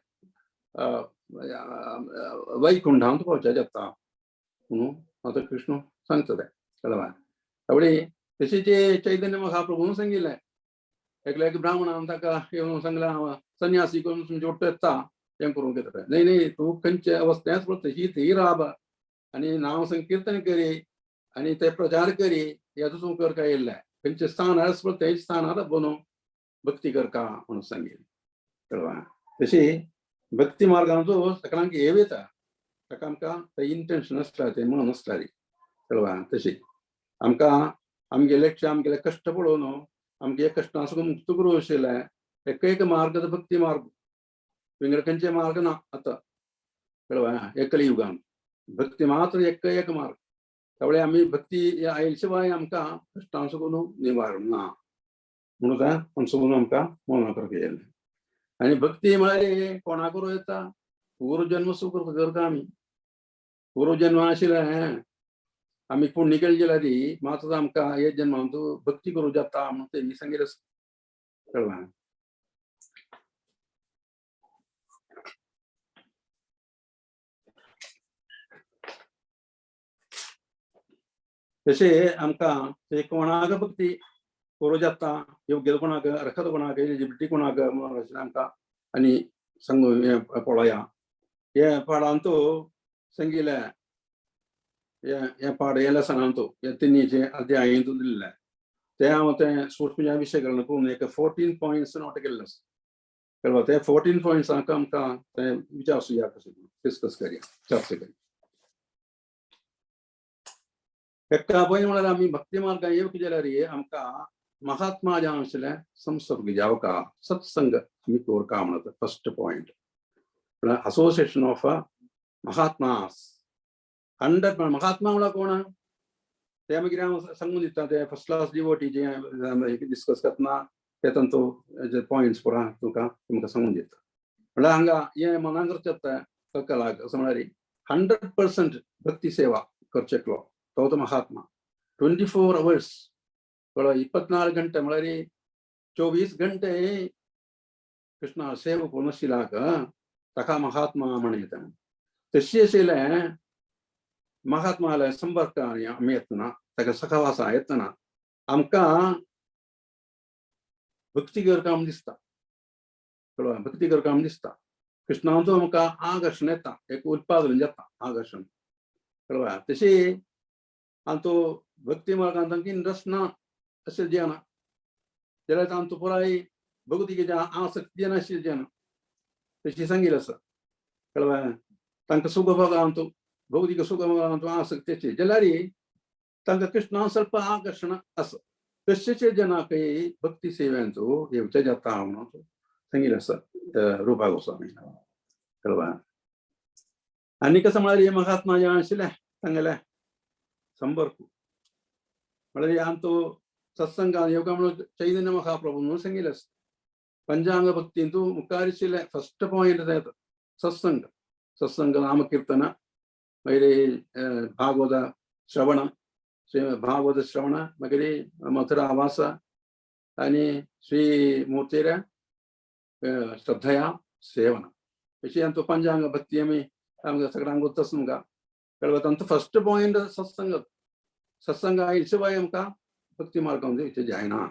वैकुंठांत पावचें जाता म्हणून आतां कृष्ण सांगता तें कळवा. आवडी तशें जे चैतन्य महाप्रभून सांगिल्लें एकल्या एक ब्राह्मणान ताका येवन सांगलें हांव संन्यासी करून तुमचे ಒಟ್ಟು येता तें करूंक येता न्ही न्ही तूं खंयचे अवस्थेंत तशी थंय राब आनी नांव संकिर्तन करी आनी ते प्रचार करी हेजो तूं करका येयल्लें खंयचे स्थान आसा तेच स्थानार बनू भक्ती करका म्हणून सांगिल्लें कळवा. तशी भक्ती मार्गांचो सगळ्यांक येव येता ताका आमकां तें इंटेन्शन आसता तें म्हणून आसता कळवा. तशी आमकां आमगे लक्ष आमगेले कश्ट पळोवन आमगे कश्टां साकून मुक्त करूं आशिल्लें एक एक मार्ग तो भक्ती मार्ग विंगड खंयचे मार्ग ना आतां कळवा. एकली युगान भक्ती मात्र एक एक मार्ग त्यामुळे आमी भक्ती आयले शिवाय आमकां कश्टां साकून निवारण ना म्हणून आमचो आमकां मना करपाक येयलें. आनी भक्ती म्हळ्यार कोणा करूं येता पूर्वजन्म सुकृत करता आमी पूर्वजन्म आशिल्लें आमी पुण्य केलें जाल्यार मात आमकां हे जन्मांत भक्ती करूं जाता म्हणून तेणी सांगिल्लें कळवा. तशें आमकां ते कोणाक भक्ती करूं जाता योग्य कोणाक अर्हत कोणाक एलिजिबिलिटी कोणाक म्हणून अशें आमकां आनी सांगू हें पळोवया. हे पाडांत सांगिल्लें हें पाड हें लेसनांत हे तिन्हीचे अध्यायंत दिल्लें तें हांव तें सूक्ष्म विशय करून एक 14 पॉयंट्स नोट केल्ले आसा कळवा. ते 14 पॉयंट्स आमकां तें विचारसुया कशें डिस्कस करया चर्चा करया. एका पॉयंट म्हळ्यार आमी भक्ती मार्गान येवंक जाल्यार आमकां महात्मा जावन आशिल्लें संसर्ग जावका सत्संग आमी दवरका म्हणत फर्स्ट पॉयंट म्हळ्यार असोसिएशन ऑफ महात्मास 100 महात्मा म्हळ्यार कोण ते मागीर हांव सांगून दिता ते फर्स्ट क्लास डिवोटी जे डिस्कस करतना ते तांचो पॉयंट्स पुरा तुमकां तुमकां सांगून दिता. म्हळ्यार हांगा हें मनाक करचें कलाक असो म्हळ्यार 100% भक्ती सेवा करचेकलो तो तो महात्मा 24 अवर्स कळ्ळो 24 घंटे म्हळ्यार 24 घंटे कृष्णा सेवा करून ताका महात्मा म्हणयता. तशी आशिल्लें महात्माले संपर्क आमी येतना ताका सखावासा येतना आमकां भक्ती करता म्हण दिसता, कळ्ळें? भक्ती करता म्हण दिसता. कृष्णाचो आमकां आकर्शण येता, एक उत्पादन जाता आकर्शण, कळ्ळें? तशी आमचो भक्ती मार्गान तांकां इंट्रस्ट ना अशें जेना जाल्यार आमचो पुराय भक्तीचे आसक्ती नाशिल्ली जेना तशी सांगिल्लें आसा, कळ्ळें? तांकां सुखभोगांत भौतिक सुखभोगांत आसक्ती आशिल्ली जाल्यार तांकां कृष्णा ಸ್ವಲ್ಪ आकर्शण आसा. तशेंच जनाकय भक्ती सेवेंचो येवचें जाता म्हणून सांगिल्लें आसा रुपा गोस्वामी, कळ्ळें? आनी कसं म्हळ्यार हे महात्मा जे आशिल्ले तांगेले संपर्क म्हळ्यार आमचो सत्संगान येवका म्हणून चैतन्य महाप्रभु म्हणून सांगिल्लें आसा. पंचांग भक्तींतू मुखारिशिल्ले फस्ट पॉयंट सत्संग, सत्संग नामकीर्तन, मागीर भागवत श्रवण, भागवत श्रवण, मागीर मथुरा वास आनी श्री मूर्तीर श्रद्धया सेवन. अशी आमचो पंचांग भक्ती आमी आमकां सगळ्यांक गोत्त आमकां, कळ्ळें? तांचो फस्ट पॉयंट सत्संग. सत्संग शिवाय आमकां भक्ती मार्गान वयचें जायना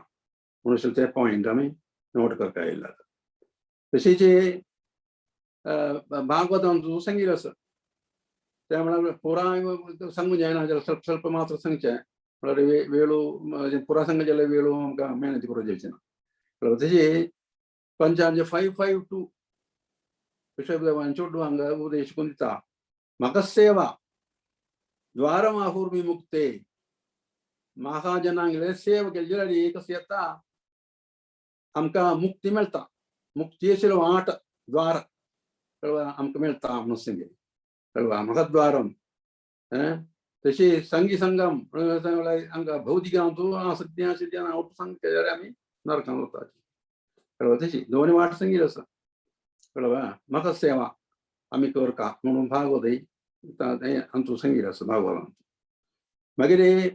म्हणून ते पॉयंट आमी नोट करता येयला. तशीच भागवतांतू सांगिल्लें आसा, ते म्हळ्यार पुराय सांगूंक जायना जाल्यार ಸ್ವಲ್ಪ ಸ್ವಲ್ಪ मात्र सांगचें, म्हळ्यार वेळू पुरा सांगचें जाल्यार वेळू आमकां मॅनेज करूंक जावचें ना. तशी पंचांचे 552 विश्वदेवान चोडू हांगा उपदेश करून दिता, म्हाका सेवा द्वारमाहुर्मी मुक्ते. महाजनांगले सेवा केली जाल्यार कशें येता आमकां मुक्ती मेळटा, मुक्ती आशिल्लो वाट द्वार आमकां मेळटा म्हणून सांगिल्लें, कळ्ळें? म्हाका द्वारम तशी संगी संगम आमकां भौतिकांतू आसक्ती आशिल्ली आवट सांगचे जाल्यार आमी नरकांत वताची, कळ्ळें? तशी दोन वाट सांगिल्ली आसा, कळ्ळें? म्हाका सेवा आमी करता म्हणून भागवतय आमचो सांगिल्लें आसा भागवतांत. मागीर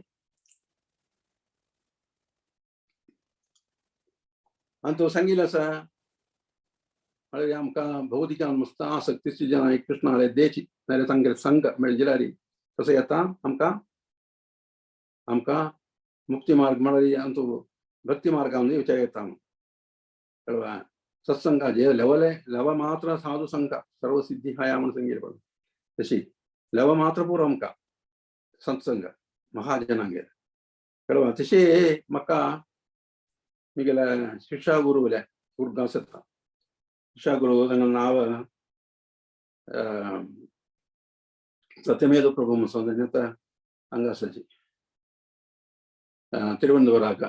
आमचो सांगिल्लें आसा म्हळ्यार आमकां भौतिकान मस्त आसक्ती जेन्ना कृष्णाले देची नाल्यार तांगेले संग मेळ्ळें जाल्यार तसो येता आमकां आमकां मुक्ती मार्ग म्हळ्यार आमचो भक्ती मार्गान विचार येता, कळ्ळें? सत्संगाचे लेवले लव मात्र साधु संघ सर्वसिद्धी हाया म्हणून सांगिल्लें पळय, तशी लव मात्र पुरो आमकां सत्संग महाजनांगेर, कळ्ळें? तशी म्हाका मिगेले शिक्षा गुरुले गुरुगांव येता, शिक्षा गुरु तांगेलें नांव सत्यमेध प्रभु म्हणून आतां हांगा आसाची तिरुवनंतपुराक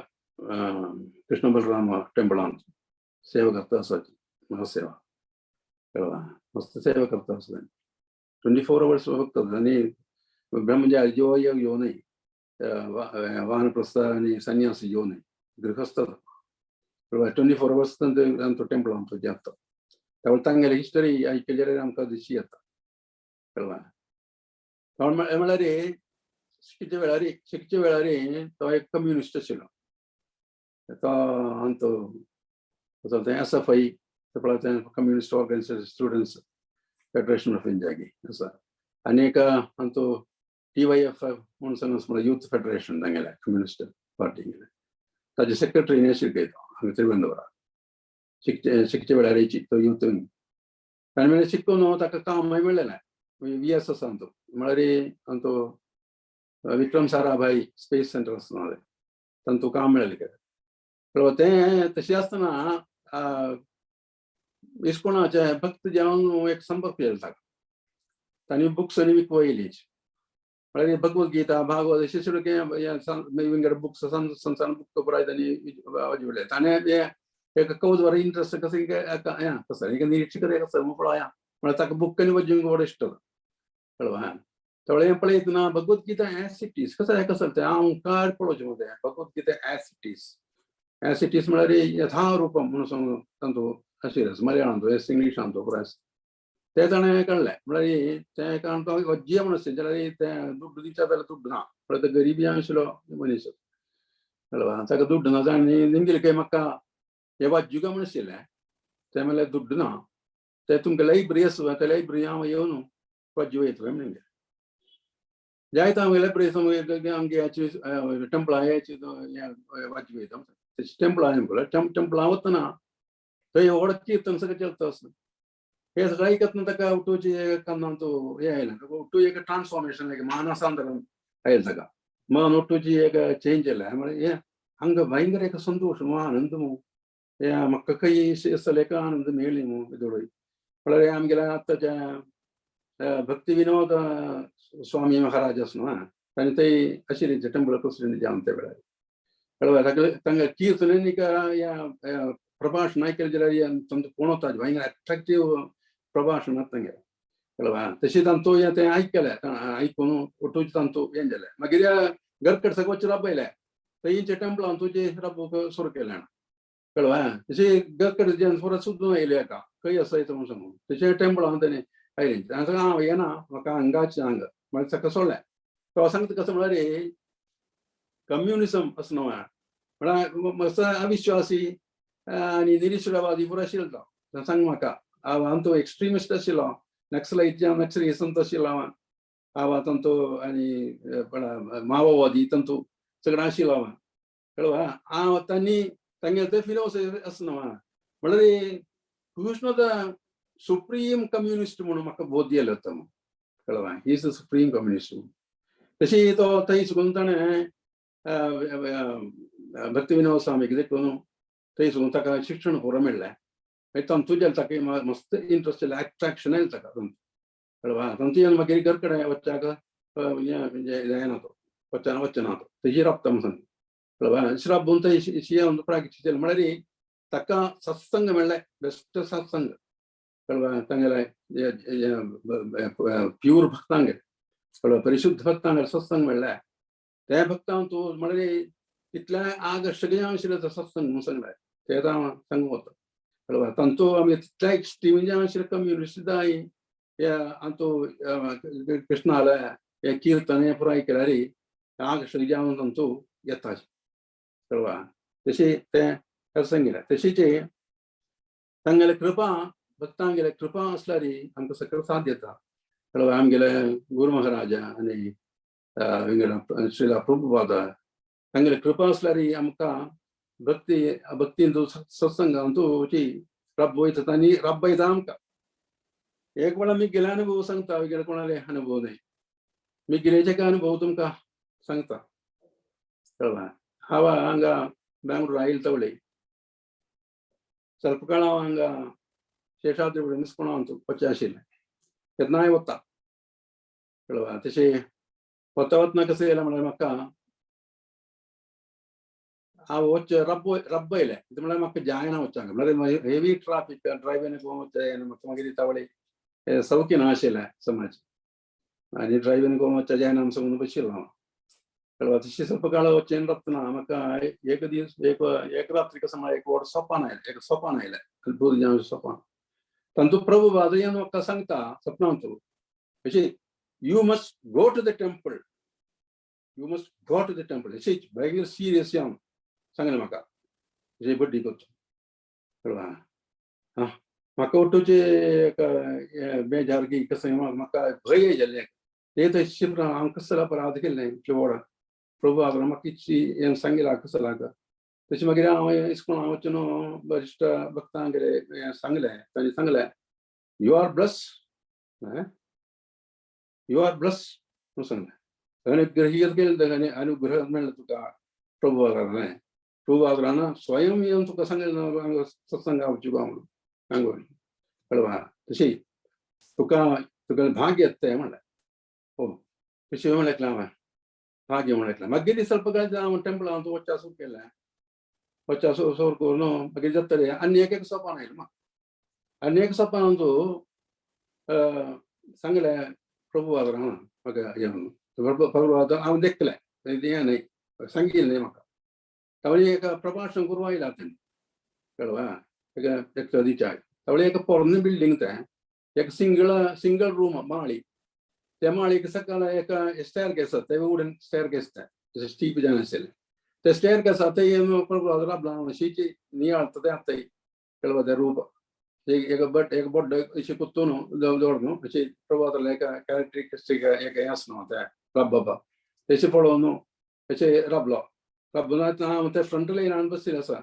कृष्ण बलराम टेंपलांत सेवा करता आसाची, महासेवा, कळ्ळें? मस्त सेवा करता आसा, 24 अवर्स फक्त. आनी ब्रह्मचारी जो यो न्हय, वानप्रस्थ आनी संन्यासी यो न्हय, गृहस्थ, 24 अवर्स तांचो टेंपलांत जाता. त्यामुळे तांगेले हिस्टरी आयकली जाल्यार आमकां दिशी येता, कळ्ळें? म्हळ्यार शिकचे वेळार तो एक कम्युनिस्ट आशिल्लो, तो आमचो SFI communist organisation students federation of इंडियागी आसा, आनी एक आमचो TYF म्हणून सांग म्हळ्यार यूथ फेडरेशन तांगेलें कम्युनिस्ट पार्टी, ताजे सेक्रेटरी आशिल्ले तो हांगा तिरुवनंतपुरा शिकचे वेळार तो यूथ. ताणें म्हणलें शिकून ताका कामय मेळ्ळें VSS आमचो म्हळ्यार आमचो विक्रम साराभाई स्पेस सेंटर आसता तांचो काम मेळ्ळें. तें तशें आसतना इस्कोणाचे भक्त जेवन एक संपर्क केलो ताका, तांणी बुक्स आनी विकवयली, म्हळ्यार भगवद्गीता भागवत अशें सगळें विंगड बुक्स संसार बुक पुराय तांणी वाजवले. ताणें एक कौज बरो इंट्रस्ट कसं कसं एक निरीक्षक कसं पळया म्हळ्यार ताका बुक आनी वाचूंक व्हड इश्ट, कळ्ळें? थोडे पळयतना भगवद्गीता एज it is कसं कसं तें हांव पळोवचें मरे Bhagavad Gita as it is, as it is म्हळ्यार यथारूपम म्हणून सांगू तांचो आशिल्लें मलयाळांतो एस इंग्लिशांतो पुराय ते ताणें काडलें. म्हळ्यार तें कारण तो अज्जीय म्हणून आसलें जाल्यार तें दुड्ड दिता जाल्यार दुड्ड ना, म्हळ्यार तो गरिबी आशिल्लो मनीस, कळ्ळें? ताका दुड्ड ना आनी निमगेले काय म्हाका हे वाज्जुका म्हण आशिल्लें, ते म्हणल्यार दुड्ड ना, ते तुमकां लायब्ररी आसा, ते लायब्ररी हांव येवन वाज्जी वयतलो म्हणलें. जायत हांव लायब्ररी आमगे टेंपला याची वाज्जी वयता. टेंपला पळय, टेंपला वतना थंय व्हड कीर्तन सगळें चलता आसता. हे सगळें आयकतना ताका उठोवची कानांत हें आयलें, उठू एक ट्रान्सफॉर्मेशन, एक मानसांतरण आयलें ताका. मन ಒಟ್ಟುಜಿ एक चेंज आयलें. म्हळ्यार हें हांगा भयंकर एक संतोश आनंद मू, हे म्हाका खंय एक आनंद मेळ्ळी मू इदोळय. म्हळ्यार आमगेल्या आतांच्या भक्ती विनोद स्वामी महाराज आसा न्हू, तांणी थंय आशिल्ली टेंपल प्रेसिडेंट जावन त्या वेळार. कळ्ळें? ताका तांकां कीर्तन ह्या प्रभाषण आयकलें जाल्यार तांचो पळोवता भयंकर अट्रॅक्टीव प्रभाषण आसता तांगेलें. कळ्ळें? तशें तांचो हें तें आयकलें, आयकून उठूच तांचो हें जालें. मागीर घरकड सगळें वचून राबयलें, थंयच्या टेंपलान तुजें राबूंक सुरू केलें. कळ्ळें? तशें घरकड जें परत सुद्दां येयलें एका खंय आसा म्हणून सांगून तशें टेंपलान तेणें आयलें. हांव हांव येना, म्हाका हांगाच हांगा म्हळ्यार ताका सोडलें. तो सांगता कसो म्हळ्यार कम्युनिजम असो न्हू, म्हळ्यार मस्त अविश्वासी आनी निरीश्वरवादी पुरो आशिल्लो तो. सांग म्हाका, हांव आमचो एक्स्ट्रिमिस्ट आशिल्लो, नक्सलाइट नक्सलिझम आशिल्लो हांव, हांव तांचो आनी माओवादी तांचो सगळें आशिल्लो हांव. कळ्ळें? हांव तांणी तांगेलें तें फिलोसॉफी आसा न्हू, म्हळ्यार कृष्ण the supreme communist म्हणून म्हाका बोध येयलो तो. कळ्ळें? He is the supreme communist. तशी तो थंय सुकून ताणें भक्ती विनोद स्वामीक देखून थंय सुकून ताका शिक्षण पुरो मेळ्ळें. मागीर तांतू ताका मस्त इंट्रस्ट येयलें, अट्रॅक्शन येयलें ताका तांतू. कळ्ळें? तांतू येवन मागीर घर कडेन वच्चाक जायना तो, वच्चा वचना तो, तेजी राबता म्हणून सांग. कळ्ळें? राबून थंय येवन प्रॅक्टीस केली. म्हळ्यार ताका सत्संग मेळ्ळें, बेस्ट सत्संग. कळ्ळें? तांगेले प्यूर भक्तांगे, कळ्ळें, परिशुद्ध भक्तांगे सत्संग मेळ्ळें. ते भक्तांक तूं म्हळ्यार इतलें आकर्शक आशिल्लें तो सत्संग म्हणून सांगलें, ते हांव सांगूंक वता. कळ्ळें? तांचो आमी तितल्या एक्स्ट्रीम जे आशिल्ले कम्युनिस्ट ह्या आमचो कृष्णाले हे कीर्तन हें पुराय केल्यार आकर्शक जावन तांचो येता. कळ्ळें? तशें तें सांगिल्लें. तशीच तांगेले कृपा, भक्तांगेले कृपा आसल्यार आमकां सगळें साथ येता. कळ्ळें? आमगेले गुरू महाराजा आनी श्रीला प्रभुपाद तांगेले कृपा आसल्यार आमकां भक्ती भक्तीन सत्संगांतू रब वयता आनी रब्बयता आमकां. एक वेळा मी गेले अनुभव सांगता, गेले कोणाले अनुभव न्हय, मी गेल्याचे काय अनुभव तुमकां सांगता. कळ्ळें? हांव हांगा बेंगळूर आयल तवळे ಸ್ವಲ್ಪ ಕಾಲ हांव हांगा शेषाद्री मिस्कोण वचचें आशिल्लें, तेन्नाय वता. कळ्ळें? तशें वता वतना कशें येयलें म्हळ्यार म्हाका हांव वच रब्ब रब्ब येयलें, कितें म्हळ्यार म्हाका जायना वच्चाक, म्हळ्यार हेवी ट्राफीक ड्रायव्हिंग वचचें म्हाका. मागीर तावळे सौख्य ना आशिल्लें समाज आनी ड्रायव्हिंग करून वचचें जायना म्हणून बशिल्लो हांव. कळ्ळें? तशें ಸ್ವಲ್ಪ काळ वचचें रत्तना म्हाका एक दीस एक एक रात्री कसो म्हळ्यार एक व्हड सोपान आयलें, एक सोपान आयलें, अद्भुत जावन सोपान. तांचो प्रभुपाद येवन म्हाका सांगता सपनांतू अशें, you must go to the temple, you must go to the temple. अशें भयंकर सिरियस जावन सांगलें म्हाका, अशें बड्डी करचो. कळ्ळें? आं म्हाका उठोवचें एक बेजार की कसं म्हाका भंय जाल्लें. ते तशें हांव कसलो अपराध केल्लें इतलें व्हड प्रभु म्हाका इतली हें सांगिलां कसो लाग. तशें मागीर हांव इस्कोलां वचून वरिश्ठ भक्तांगेले हें सांगलें. तांणी सांगलें, you are bless, you are bless म्हणून सांगलें. अनुग्रही केलें, अनुग्रह मेळ्ळो तुका प्रभु. प्रभुपादान स्वयं येवन तुका सांगलें सत्संगा वचूंक म्हणून सांगून. कळ्ळें? तशी तुका तुका भाग्य येता म्हणलें. हो, तशें म्हणलें हांवें, भाग्य म्हणलें. मागीर ಸ್ವಲ್ಪ काळ हांव टेंपलांत वचचें सुरू केलें. वचचें सुरू करून मागीर जातलें आनी एक एक सोपान आयलें म्हाका. आनी एक सोपान सांगलें प्रभुपादान म्हाका येवन, प्रभुपाद हांव देखलें हें न्हय सांगिल्लें न्हय म्हाका. तावळी एक प्रभाषण करून आयला तेणी. कळ्ळें? एक एक दिचा तावळी एक पोरणी बिल्डींग तें, एक सिंगल सिंगल रूम माळी. त्या माळीक सकयल एक स्टेअर केस आसा, ते वुडन स्टेअर केस, ते स्टीप जावन आशिल्लें ते स्टेअर केस. ते प्रभुपाद राबला अशीच नियाळता ते आताय. कळ्ळें? तें रूप एक बट एक बोड्ड अशी कुत्तून दवरून अशी प्रभाताला एक कॅरेक्टरिस्टीक एक हें आसा न्हू तें रब बाबा तशें पळोवन अशें राबलो राबलो हांव ते फ्रंट लायनान बशिल्लें आसा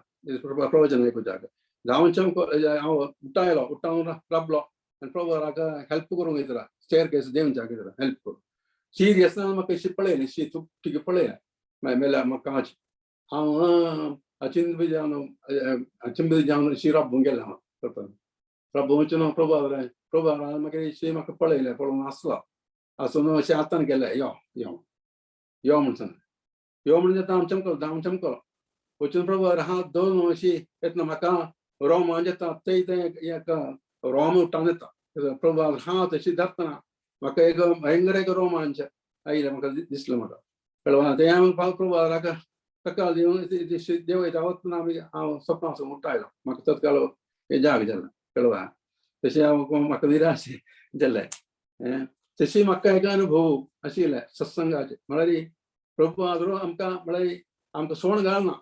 प्रवचन आयकुच्याक जावं हांव उठ्ठा आयलो उठ्ठा राबलो आनी प्रभाताक हेल्प करूंक वयतला स्टेयर केस देंवच्याक वयतला हेल्प करूं सिरियस म्हाका अशी पळयली शी तुका पळयलें मागीर मेल्या म्हाका हांव अचिंत जावन अचिंत जावन अशी राबूंक गेलें हांव करता राबूंक वचून प्रभाव प्रभाव मागीर अशी म्हाका पळयलें पळोवन आसलो आसून अशें हातान गेलें यो यो यो म्हण सांगलें यो म्हणजे हांव चमकलो हांव चमकलो वचून प्रभाव हात दवरून अशी येतना म्हाका रोमांच येता ते तें एक रोम उठ्ठान येता प्रभाव हात अशी धरतना म्हाका एक भयंकर एक रोमांच आयलें म्हाका दिसलें म्हाका कळ्ळें तें हांव प्रभावाक तकाल दिवन देवयता वतना आमी हांव सपनां उठ्ठा आयलो म्हाका तत्काल हें जाग जालें कळ्ळें तशें हांव म्हाका निराश जालें तशी म्हाका एक अनुभव आशिल्ले सत्संगाचे म्हळ्यार प्रभु आदरो आमकां म्हळ्यार आमकां सोण घालना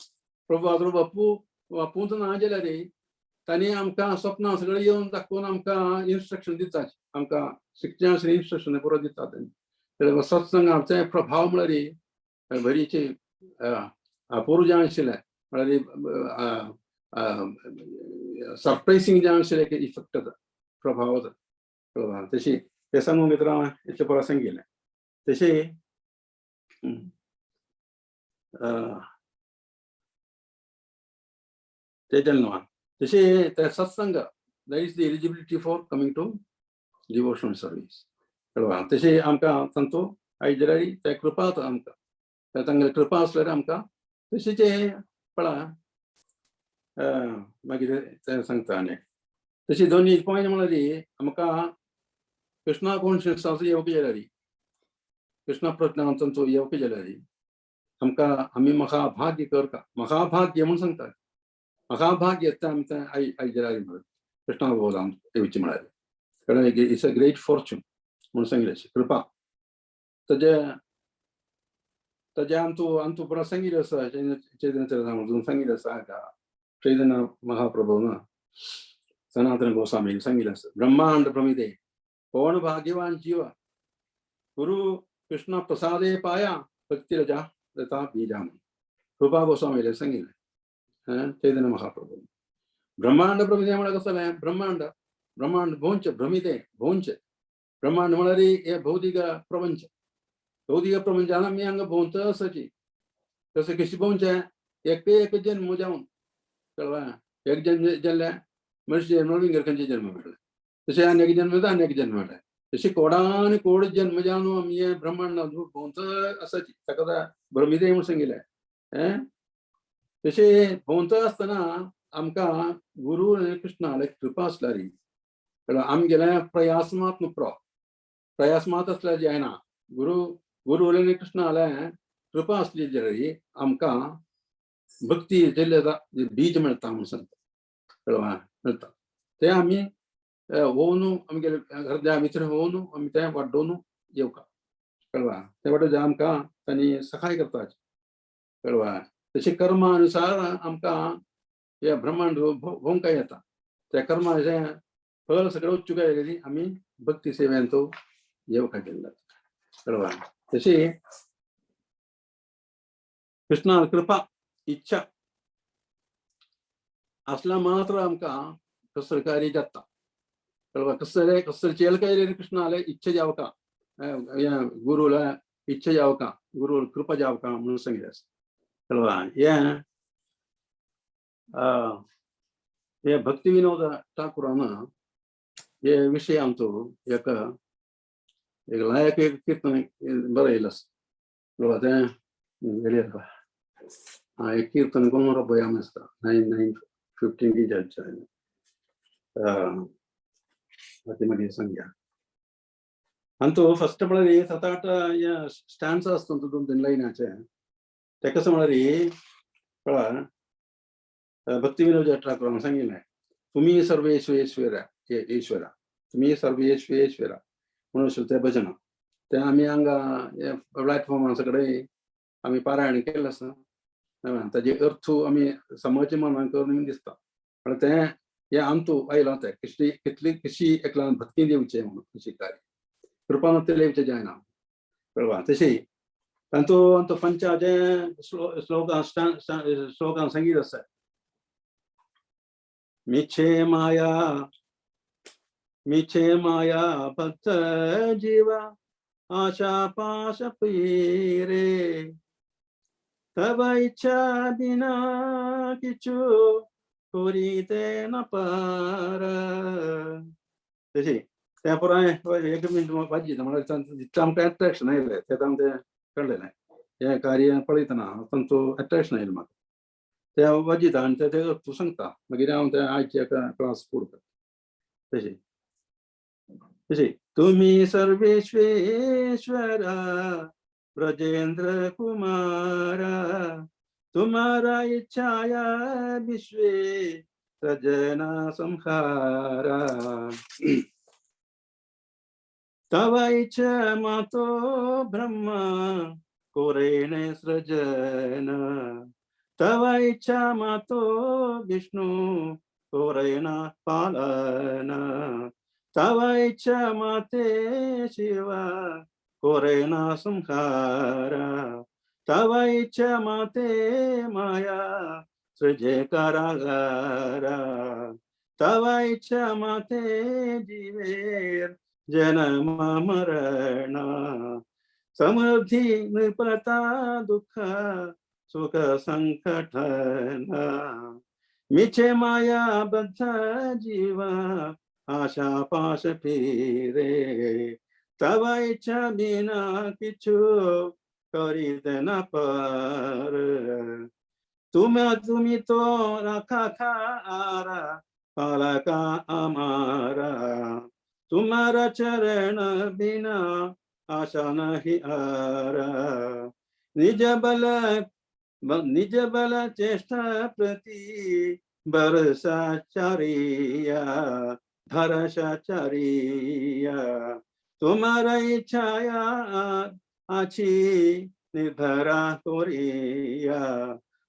प्रभु आदरो बापू बापूंच ना जाल्यार तांणी आमकां सपनां सगळें येवन दाखोवन आमकां इन्स्ट्रक्शन दितात आमकां शिकचें आसलें इन्स्ट्रक्शन पुरो दितात तांणी सत्संगाचे प्रभाव म्हळ्यार बरीचे अपूर्व जावन आशिल्लें म्हळ्यार सरप्रायसींग जावन आशिल्लें इफेक्ट प्रभाव प्रभाव तशी तें सांगूंक भितर हांव इतलें पुरो सांगिल्लें तशें ते जालें न्हू तशें ते सत्संग that is the eligibility for coming to devotional service कळ्ळें तशें आमकां तांचो आयज जाल्यार ते कृपा आमकां तांगेली कृपा आसल्यार आमकां तशें पळा मागीर तें सांगता आनी तशी दोनी पॉयंट म्हळ्यार आमकां कृष्णा कॉन्शियस येवंक जाल्यार कृष्णा प्रज्ञांचो येवंक जाल्यार आमकां आमी महाभाग्य करता महाभाग्य म्हूण सांगता महाभाग्य येता आमकां आयज आयज जाल्यार म्हळ्यार कृष्णा बोधान येवचें म्हळ्यार कारण it's a great fortune म्हूण सांगिल्लें कृपा तजे तजे आमचो आमचो पुरो सांगिल्लें आसा चैतन्य चरितामृतान सांगिल्लें आसा चैतन्य महाप्रभू ना सनातन गोस्वामी सांगिल्लें आसा ब्रह्मांड भ्रमिते कोण भाग्यवान जीव गुरु कृष्ण प्रसादे पाया भक्ती रजा लता बीजा कृपा गोस्वामीले सांगिल्लें चैतन्य महाप्रभू ब्रह्मांड भ्रमिते म्हळ्यार कसलें ब्रह्मांड ब्रह्मांड भोंवचे भ्रमिते भोंवचे ब्रह्मांड म्हळ्यार हे भौतिक प्रपंच भौतिक प्रपंचान आमी हांगा भोंवत आसाची तशें कशें भोंवचें एक एक जन्म जावन कळ्ळें एक जन्म जाल्लें मनुष्य जन्म विंगड खंयचे जन्म मेळ्ळे तशें आनी एक जन्म आनी एक जन्म मेळ्ळे तशें कोडान कोड जन्म जावन आमी हे ब्रह्मांड भोंवत आसाची ताका भ्रमिते म्हूण सांगिल्लें तशें भोंवत आसतना आमकां गुरू आनी कृष्णाले कृपा आसल्यार आमगेले प्रयास मात न्हू प्रो प्रयास मात आसल्यार जायना गुरू गुरू आनी कृष्णाले कृपा आसली जाल्यार आमकां भक्ती जेल्ले बीज मेळटा म्हूण सांगता कळ्ळें मेळटा तें आमी होवन आमगेले हृदया भितर होवन आमी तें वाडोवन येवका कळ्ळें तें वाडोवन आमकां तांणी सहाय करता कळ्ळें तशें कर्मानुसार आमकां हे ब्रह्मांड भोंवका येता त्या कर्माचें फळ सगळें वचूंक जाय आमी भक्ती सेवेन तो येवका केल्लो कळ्ळें तशी कृष्णा कृपा इच्छा आसल्यार मात्र आमकां कसर कार्य जाता कळ्ळें कसले कसले चेल काय कृष्णाले इच्छा जावका गुरुला इच्छा जावका गुरु कृपा जावका म्हणून सांगिल्लें आसा कळ्ळें हें हे भक्ती विनोद ठाकुरान हे विशय आमचो एक एक लायक एक कीर्तन बरयलें आसा कळ्ळें तें गेली एक कीर्तन कोण रबयाम आसता 9 9 15 की जायत ती मागीर सांगया आनी तो फर्स्ट म्हळ्यार सात आठ स्टँड्स आसता दोन तीन लायनाचे ते कशें म्हळ्यार कळ्ळा भक्ती विनोद ठाकुरान सांगिल्लें तुमी सर्वेश्वेश्वर ईश्वरा तुमी सर्वेश्वेश्वरा म्हणून तें भजन तें आमी हांगा प्लॅटफॉर्मार सगळे आमी पारायण केल्लें आसा ताजे अर्थ आमी समज मनान करून दिसता पण तें हें आमतू आयलां तें कसली कितली कशी एकल्यान भक्ती दिवचें म्हणून कशी कार्य कृपा नासतले येवचें जायना कळवा. तशी तांचो आमचो पंचाचे श्लोक श्लोकान संगीत आसा. मिछे माया मिछे माया भक्त जीवा आशा पाश पीरे तब इच्छा बिना किछु करिते न पार. तशी तें पुराय एक मिनट वाजयता म्हळ्यार तितलें आमकां एट्रेक्शन आयलें तें आमकां कळ्ळें हें कार्य पळयतना तांचो एट्रेक्शन आयलें म्हाका तें वाजयता आनी तें तूं सांगता मागीर हांव तें आयचे एका क्लास पुरो करता. तशें तशें तुमी सर्वेश्वेश्वरा ब्रजेंद्र कुमारा तुम्हारा इच्छाया विश्वे सजना संहारा तव इच्छा मातो ब्रह्मा कोरेण सृजन तव इच्छा मातो विष्णु कोरेण पालन तव इच्छा माते शिवा कोरेण संहारा तव इच्छा माते माया सृजे कारागारा तव इच्छा माते जीवेर जन्म मरण समृद्धि नृपता दुःख सुख संकटन मिछे माया बद्ध जीवा आशा पाश फिरे तव इच्छा बिना किछु करिते न पर तुम तुम्ही तो रखा खारा पालका हमारा तुम्हारा चरण बिना आशा नहीं आरा निज बल चेष्टा प्रति भरसा चारिया भरसा चारिया तुम्हारा इच्छाया आছি निर्भरा करिया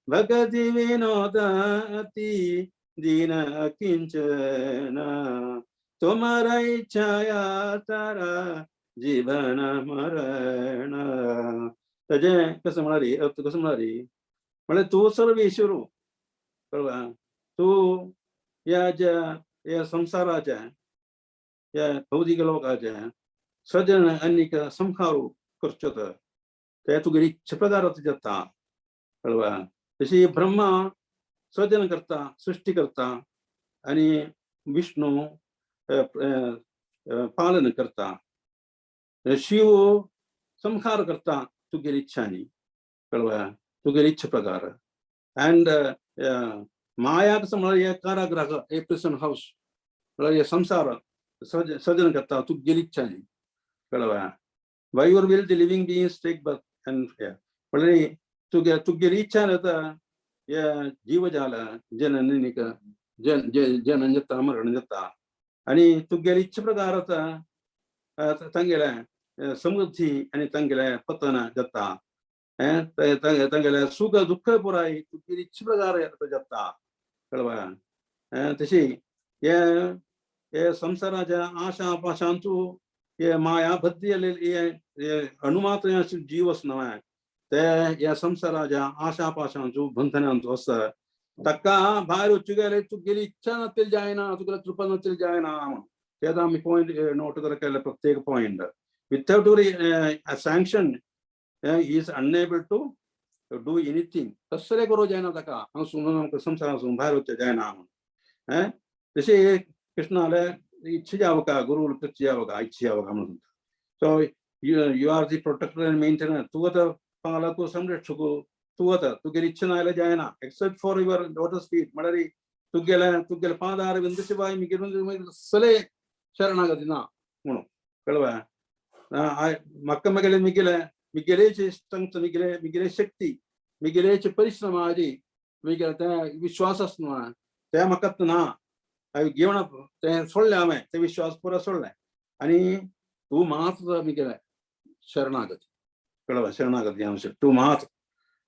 भगति विनोद अति दीन किंचन तुम्हारा इच्छाया तारा जीवन मरण. ताजें कसं म्हळ्यार अर्थ कसं म्हळ्यार म्हळ्यार तूं सर्वेश्वर कळ्ळें तूं ह्या ज्या ह्या संवसाराच्या ह्या भौतीक लोकाच्या सृजन आनीक संहार करचो ते तुगेली इच्छा प्रकार जाता कळ्ळें. तशी ब्रह्मा सृजन करता सृष्टी करता आनी विष्णू पालन करता शिव संहार करता तुगेली इच्छानी कळ्ळें तुगेली इच्छा प्रकार. अँड माया कसं म्हळ्यार हे कारागृह हे प्रिसन हाऊस म्हळ्यार हे संसार सृजन करता तुगेली इच्छानी कळ्ळें. By your will the living beings take birth and म्हळ्यार तुगेली इच्छा जाता हे जीवजाल जननिक जन जनन जाता मरण जाता आनी तुगेली इच्छा प्रकार आतां तांगेले समृद्धी आनी तांगेले पतन जाता तांगेले सुख दुःख पुराय तुगेली इच्छा प्रकार जाता कळ्ळें. तशी हे हे संसाराच्या आशा पाशांतू हे माया बद्दी हे हे अणुमात्र जीव आसना ते ह्या संसाराच्या आशा पाशांचो बंधनांचो आसा ताका भायर वचूं गेल्यार तुगेली इच्छा नासतली जायना तुगेली कृपा नासतली जायना म्हणून तेन्ना आमी पॉयंट नोट केले प्रत्येक point without sanction is unable to do anything. कसले करूं जायना ताका हांगा आमकां संवसारासून भायर वचचें जायना म्हणून. तशें कृष्णाले इच्छा जावका गुरु जावका इच्छा जावका म्हणून. So you are the protector and maintainer. तूं आतां पालक संरक्षक तूं आतां तुगेली इच्छा ना जाल्यार जायना except for your lotus feet. म्हळ्यार तुगेले तुगेले पादार विंदशिवाय मिगेले सले शरणागती ना म्हणून कळवा. म्हाका मगेले मिगेले मिगेलेचे स्ट्रेंथ मिगेले मिगेले शक्ती मिगेलेचे परिश्रम आदी मिगेले ते विश्वास आसना ते म्हाका ना हांवें घेवन तें सोडलें हांवें ते विश्वास पुरो सोडलें आनी तूं मात्र मिगेले शरणागती कळवा शरणागती हांव तूं मात्र.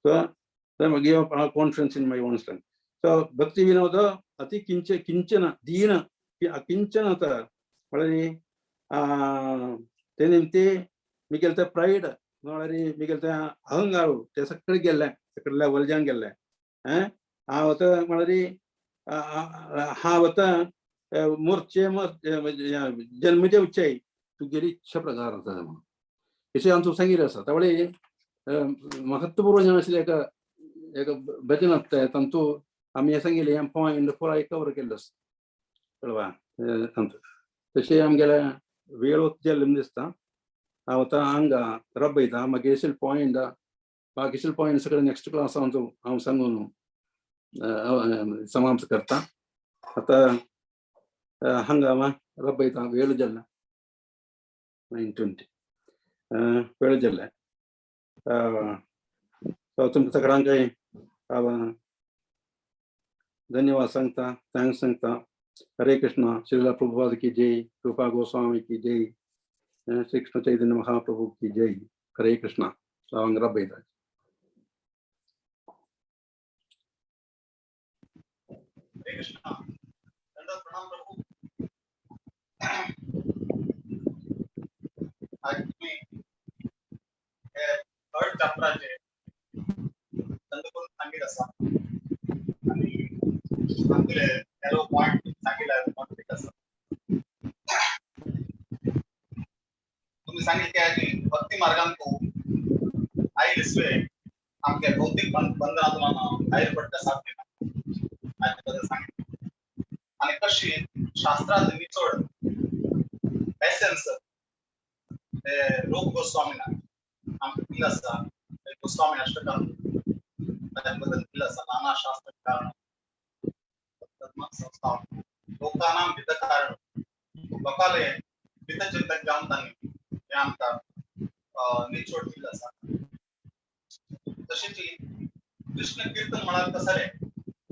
So give confidence in my own strength. So Bhakti Vinod अति किंच किंचन दीन अकिंचनता म्हळ्यार ते निमते मिगेल ते प्रायड म्हळ्यार मिगेल ते अहंकार ते सगळे गेल्ले, सगळे लेवलजान गेल्ले. हांव आतां म्हळ्यार हांव आतां मोर्चे जन्मचे उच्चाय तुगेली इच्छा प्रकार आसा म्हणून अशें आमचो सांगिल्लें आसा. त्या वेळी महत्वपूर्ण आशिल्लें एका एका भजन आसता तांतू आमी हें सांगिल्लें, हें पॉयंट पुराय कवर केल्लो आसा, कळवा तांतू. तशें आमगेले वेळ वत जाल्लें म्हूण दिसता. हांव आतां हांगा रबयता मागीर पॉयंट बाकीचे पॉयंट सगळे नेक्स्ट क्लास हांव सांगून समाप्त करता. आतां हांगा रबयता, वेळ जाल्ला 9:20 वेळ जाल्ले. तुमकां सगळ्यांकय हांव धन्यवाद सांगता, thanks सांगता. हरे कृष्णा. श्रीला प्रभुपाद की जय, रूपा गोस्वामी की जय, श्री कृष्ण चैतन्य महाप्रभु की जय. हरे कृष्णा. हांव रबयता. हरे कृष्णा. दंडवत प्रणाम प्रभू. आज तुम्ही हे थर्ड चॅप्टराचे दंड करून सांगीत आसा आनी आमगेले नॅरो पॉयंट सांगितले कॉन्फ्लिक्ट आसा. तुम्ही सांगितले की भक्ती मार्गान तूं आयले सुवे आमगे भौतीक बंधनातून भायर पडटा साध्य ना हाचे बद्दल सांगितले. आनी कशी शास्त्रांत निचोड एसेन्स ते रूप गोस्वामीना आमकां दिल्लो आसा, गोस्वामी अष्टकान ताचे बद्दल दिल्लो आसा. नाना शास्त्र कारण धर्म संस्था लोकांना हितकारण लोकांले हितचिंतक जावन तांणी हें आमकां निचोड दिल्लो आसा. तशेंच कृष्ण कीर्तन म्हळ्यार कसलें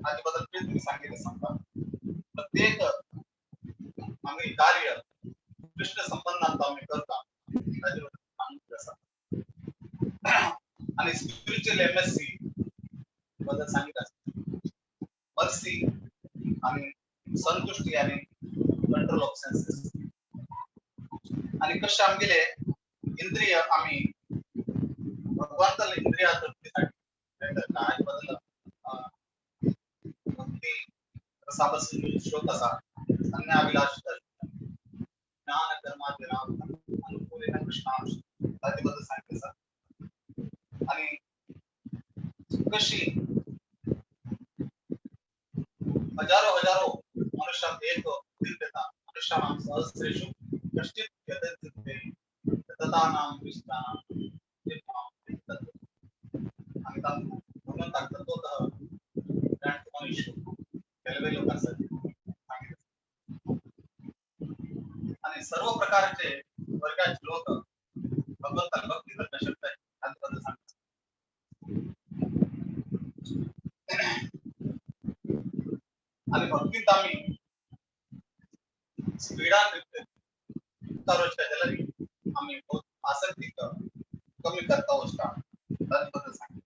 हाचे बद्दल तुम्ही सांगितलें आमकां. प्रत्येक आमी कार्य कृष्ण संबंधांत आमी करता ताचे बद्दल सांगितलें आसा. आनी स्पिरिच्युअल एमएससी बद्दल सांगितलें आसा. मर्सी आनी संतुष्टी आनी कंट्रोल ऑफ सेन्सेस. आनी कशें आमगेले इंद्रिय आमी भगवंताले इंद्रिया तृप्तीसाठी हाचे बद्दल भक्ती रसाबद्दल श्लोक आसा. अन्याभिलाष ज्ञान कर्माचे नाम अनुकूलेन कृष्णांश ताचे बद्दल सांगितलें आसा. आनी कशी हजारो हजारो मनुष्याक एक देता मनुष्यानां सहस्रेषु कश्चित् यतते यततानां विष्टानां आनी तांकां भगवंताक तत्वतः मनुष्य केलवे लोक आसात सांगितलें. आनी सर्व प्रकारचे वर्गाचे लोक भगवंताक भक्ती करपाक शकतात हाचे बद्दल सांगता. आनी भक्तींत आमी स्पिडान उतारोचका जाल्यार आमी आसक्ती कमी करता वचता ताचे बद्दल सांगितलें.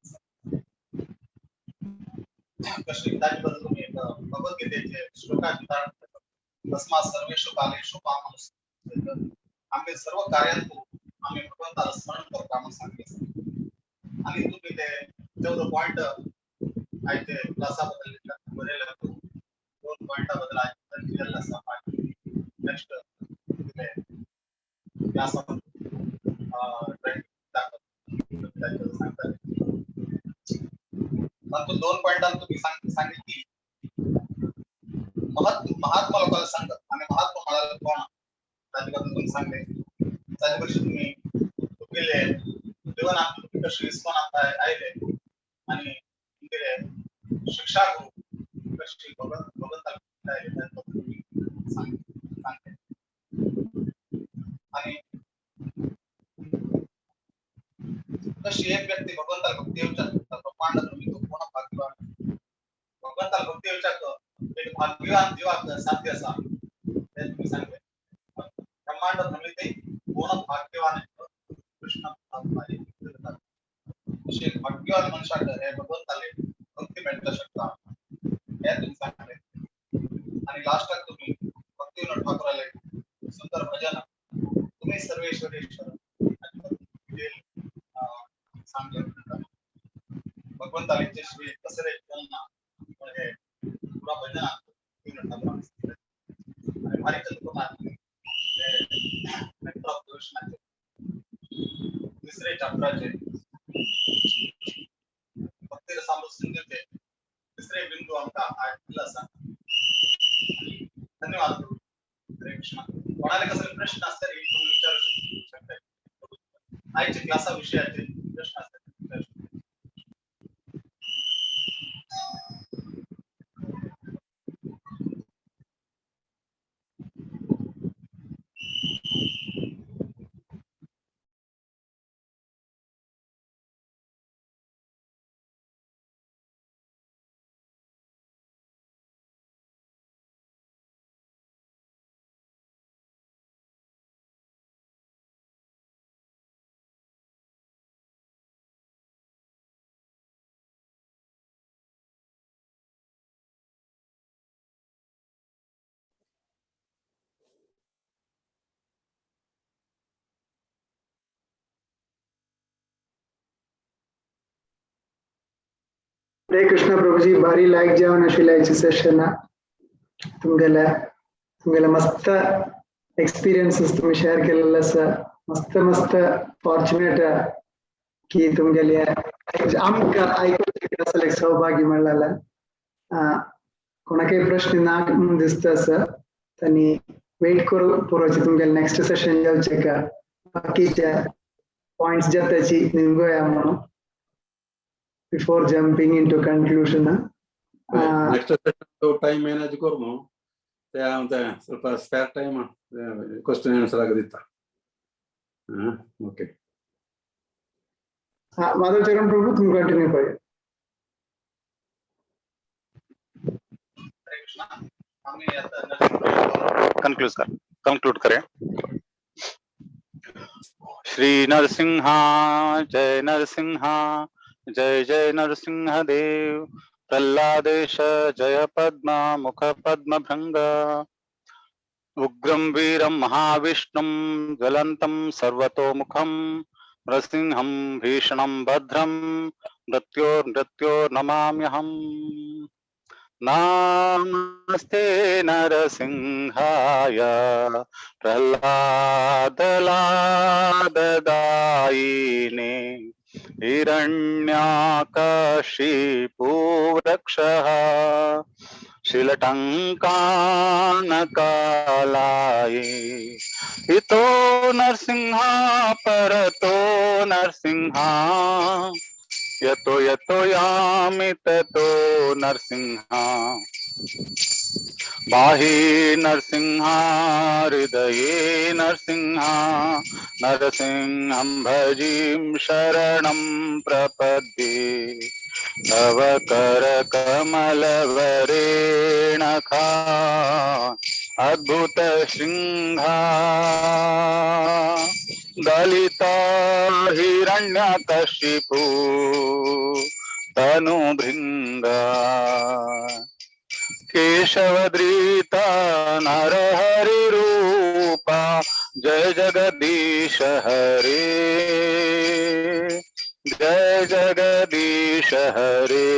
कशी ताचे बद्दल तुमी एक भगवद्गीतेचे श्लोकाचे उदाहरण करता. तस्मात् सर्वेषु कालेषु माम् अनुस्मरन्तु. आमगे सर्व कार्यांतु आमी भगवंताला स्मरण करता म्हणून सांगितलें. आनी तुमी ते 14 पॉयंट आयचे क्लासा बद्दल बरयले, 2 पॉयंटा बद्दल आयचे दिल्लें आसा. नेक्स्ट सांगता तातूंत 2 पॉयंटान तुम्ही सांगितली की महात्मा लोकांना सांगतात आणि महात्मा म्हळ्यार कोण ताचे बद्दल तुम्ही सांगले. ताचे पयलीं तुमी तुगेले जीवनात तुमी कशें इस्कोनांत आयले आनी तुमगेले शिक्षा गुरू कशी भगवंताक आयले ताचे बद्दल तुमी सांगले. आनी कशी एक व्यक्ती भगवंताक भक्ती येवच्याक ब्रह्मांड तुम्ही तो कोण भाग्यवान भगवंताक भक्ती येवच्याक एक भाग्यवान जीवाक साध्य आसा ते तुम्ही सांगले. ब्रह्मांड भ्रमिते कोण भाग्यवान कृष्ण अशे एक भाग्यवान मनशाक हे भगवंताले भक्ती मेळटा शकता हे तुम्ही सांगले. कसरे चलना हे पुरा भजनाक 3 मिनटां. आणि हरिचंद्र कुमार नेक्टर ऑफ डिव्होशनाचे तिसरे चॅप्टराचे, भक्ती रसामृत सिंधूचे तिसरे बिंदू आमकां आज दिल्लो आसा. धन्यवाद. हरे कृष्ण. कोणाले कसले प्रश्न आसल्यार तुम्ही विचारू शकता. आयच्या क्लासा विषयाचे प्रश्न असतात, विचारू शकता. हरे कृष्ण प्रभुजी. भारी लायक जावन आशिल्लें आयचें सेशन. तुमगेले तुमगेले मस्त एक्सपिरियन्सीस तुम्ही शेअर केलेले आसा. मस्त मस्त फॉर्च्युनेट की तुमगेले आमकां आयकूंक असलें एक सौभाग्य मेळ्ळेलें. कोणाकय प्रश्न ना म्हणून दिसता आसा. आनी वेट करू पुरोची तुमगेले नेक्स्ट सेशन जावचें का बाकीचे पॉयंट्स जाताची निमगोया म्हणून before jumping into conclusion. Next time manage करून ते हांव ते ಸ್ವಲ್ಪ ಸ್ಪೇರ್ ಟೈಮ್ ಕ್ವಶನ್ ಆನ್ಸರ್ ಆಗದಿತ್ತ. ಓಕೆ. माधव चरण प्रभु, तुम्ही कंटिन्यू करूया. हरे कृष्ण. आम्ही आता नरसिंह कन्क्लूज कर, कंक्लूड करें. श्री नरसिंहा जय नरसिंहा, जय जय नरसिंह देव. प्रह्लादेश जय पद्म मुख पद्म भृंग. उग्रं वीरं महाविष्णुं ज्वलन्तं सर्वतोमुखं नृसिंहं भीषणं भद्रं मृत्योर्मृत्योर्नमाम्यहम्. नमस्ते नरसिंहाय प्रह्लादलाददायिने हिरण्याकशिपुवृक्षः शिलटङ्कानकालाये. इतो नरसिंहा परतो नरसिंहा, यतो यतो यामि ततो नरसिंहा. बाहि नरसिंहा, हृदये नरसिंहा, नरसिंहं भजीं शरणं प्रपद्ये. तव कर कमलवरेण खा अद्भुत सिंहा दलिता हिरण्यकशिपु तनुभृंगा. केशवद्रीता नरहरि रूपा जय जगदीश हरे, जय जगदीश हरे,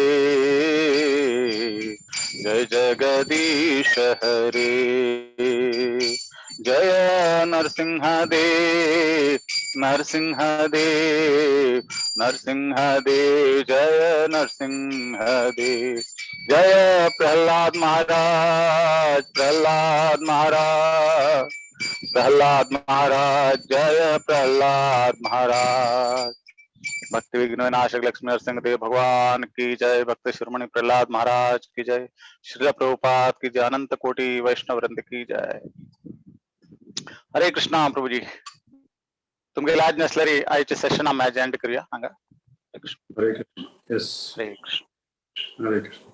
जय जगदीश हरे. जय नरसिंह देव, नरसिंह देव, नरसिंह देव, जय नरसिंह देव. जय प्रहलाद महाराज, प्रहलाद महाराज, प्रहलाद महाराज, जय प्रहलाद महाराज. भक्ति विघ्न विनाशक लक्ष्मी नरसिंह देव भगवान की जय. भक्त शिरोमणि प्रहलाद महाराज की जय. श्रील प्रभुपाद की जय. अनंत कोटि वैष्णव वृंद की जय. हरे कृष्णा प्रभुजी. तुमगे लाज नसल्यारी आयचे सेशन आम्ही आज एंड करूया हांगा. हरे कृष्ण. हरे कृष्ण. येस. हरे कृष्ण. हरे कृष्ण.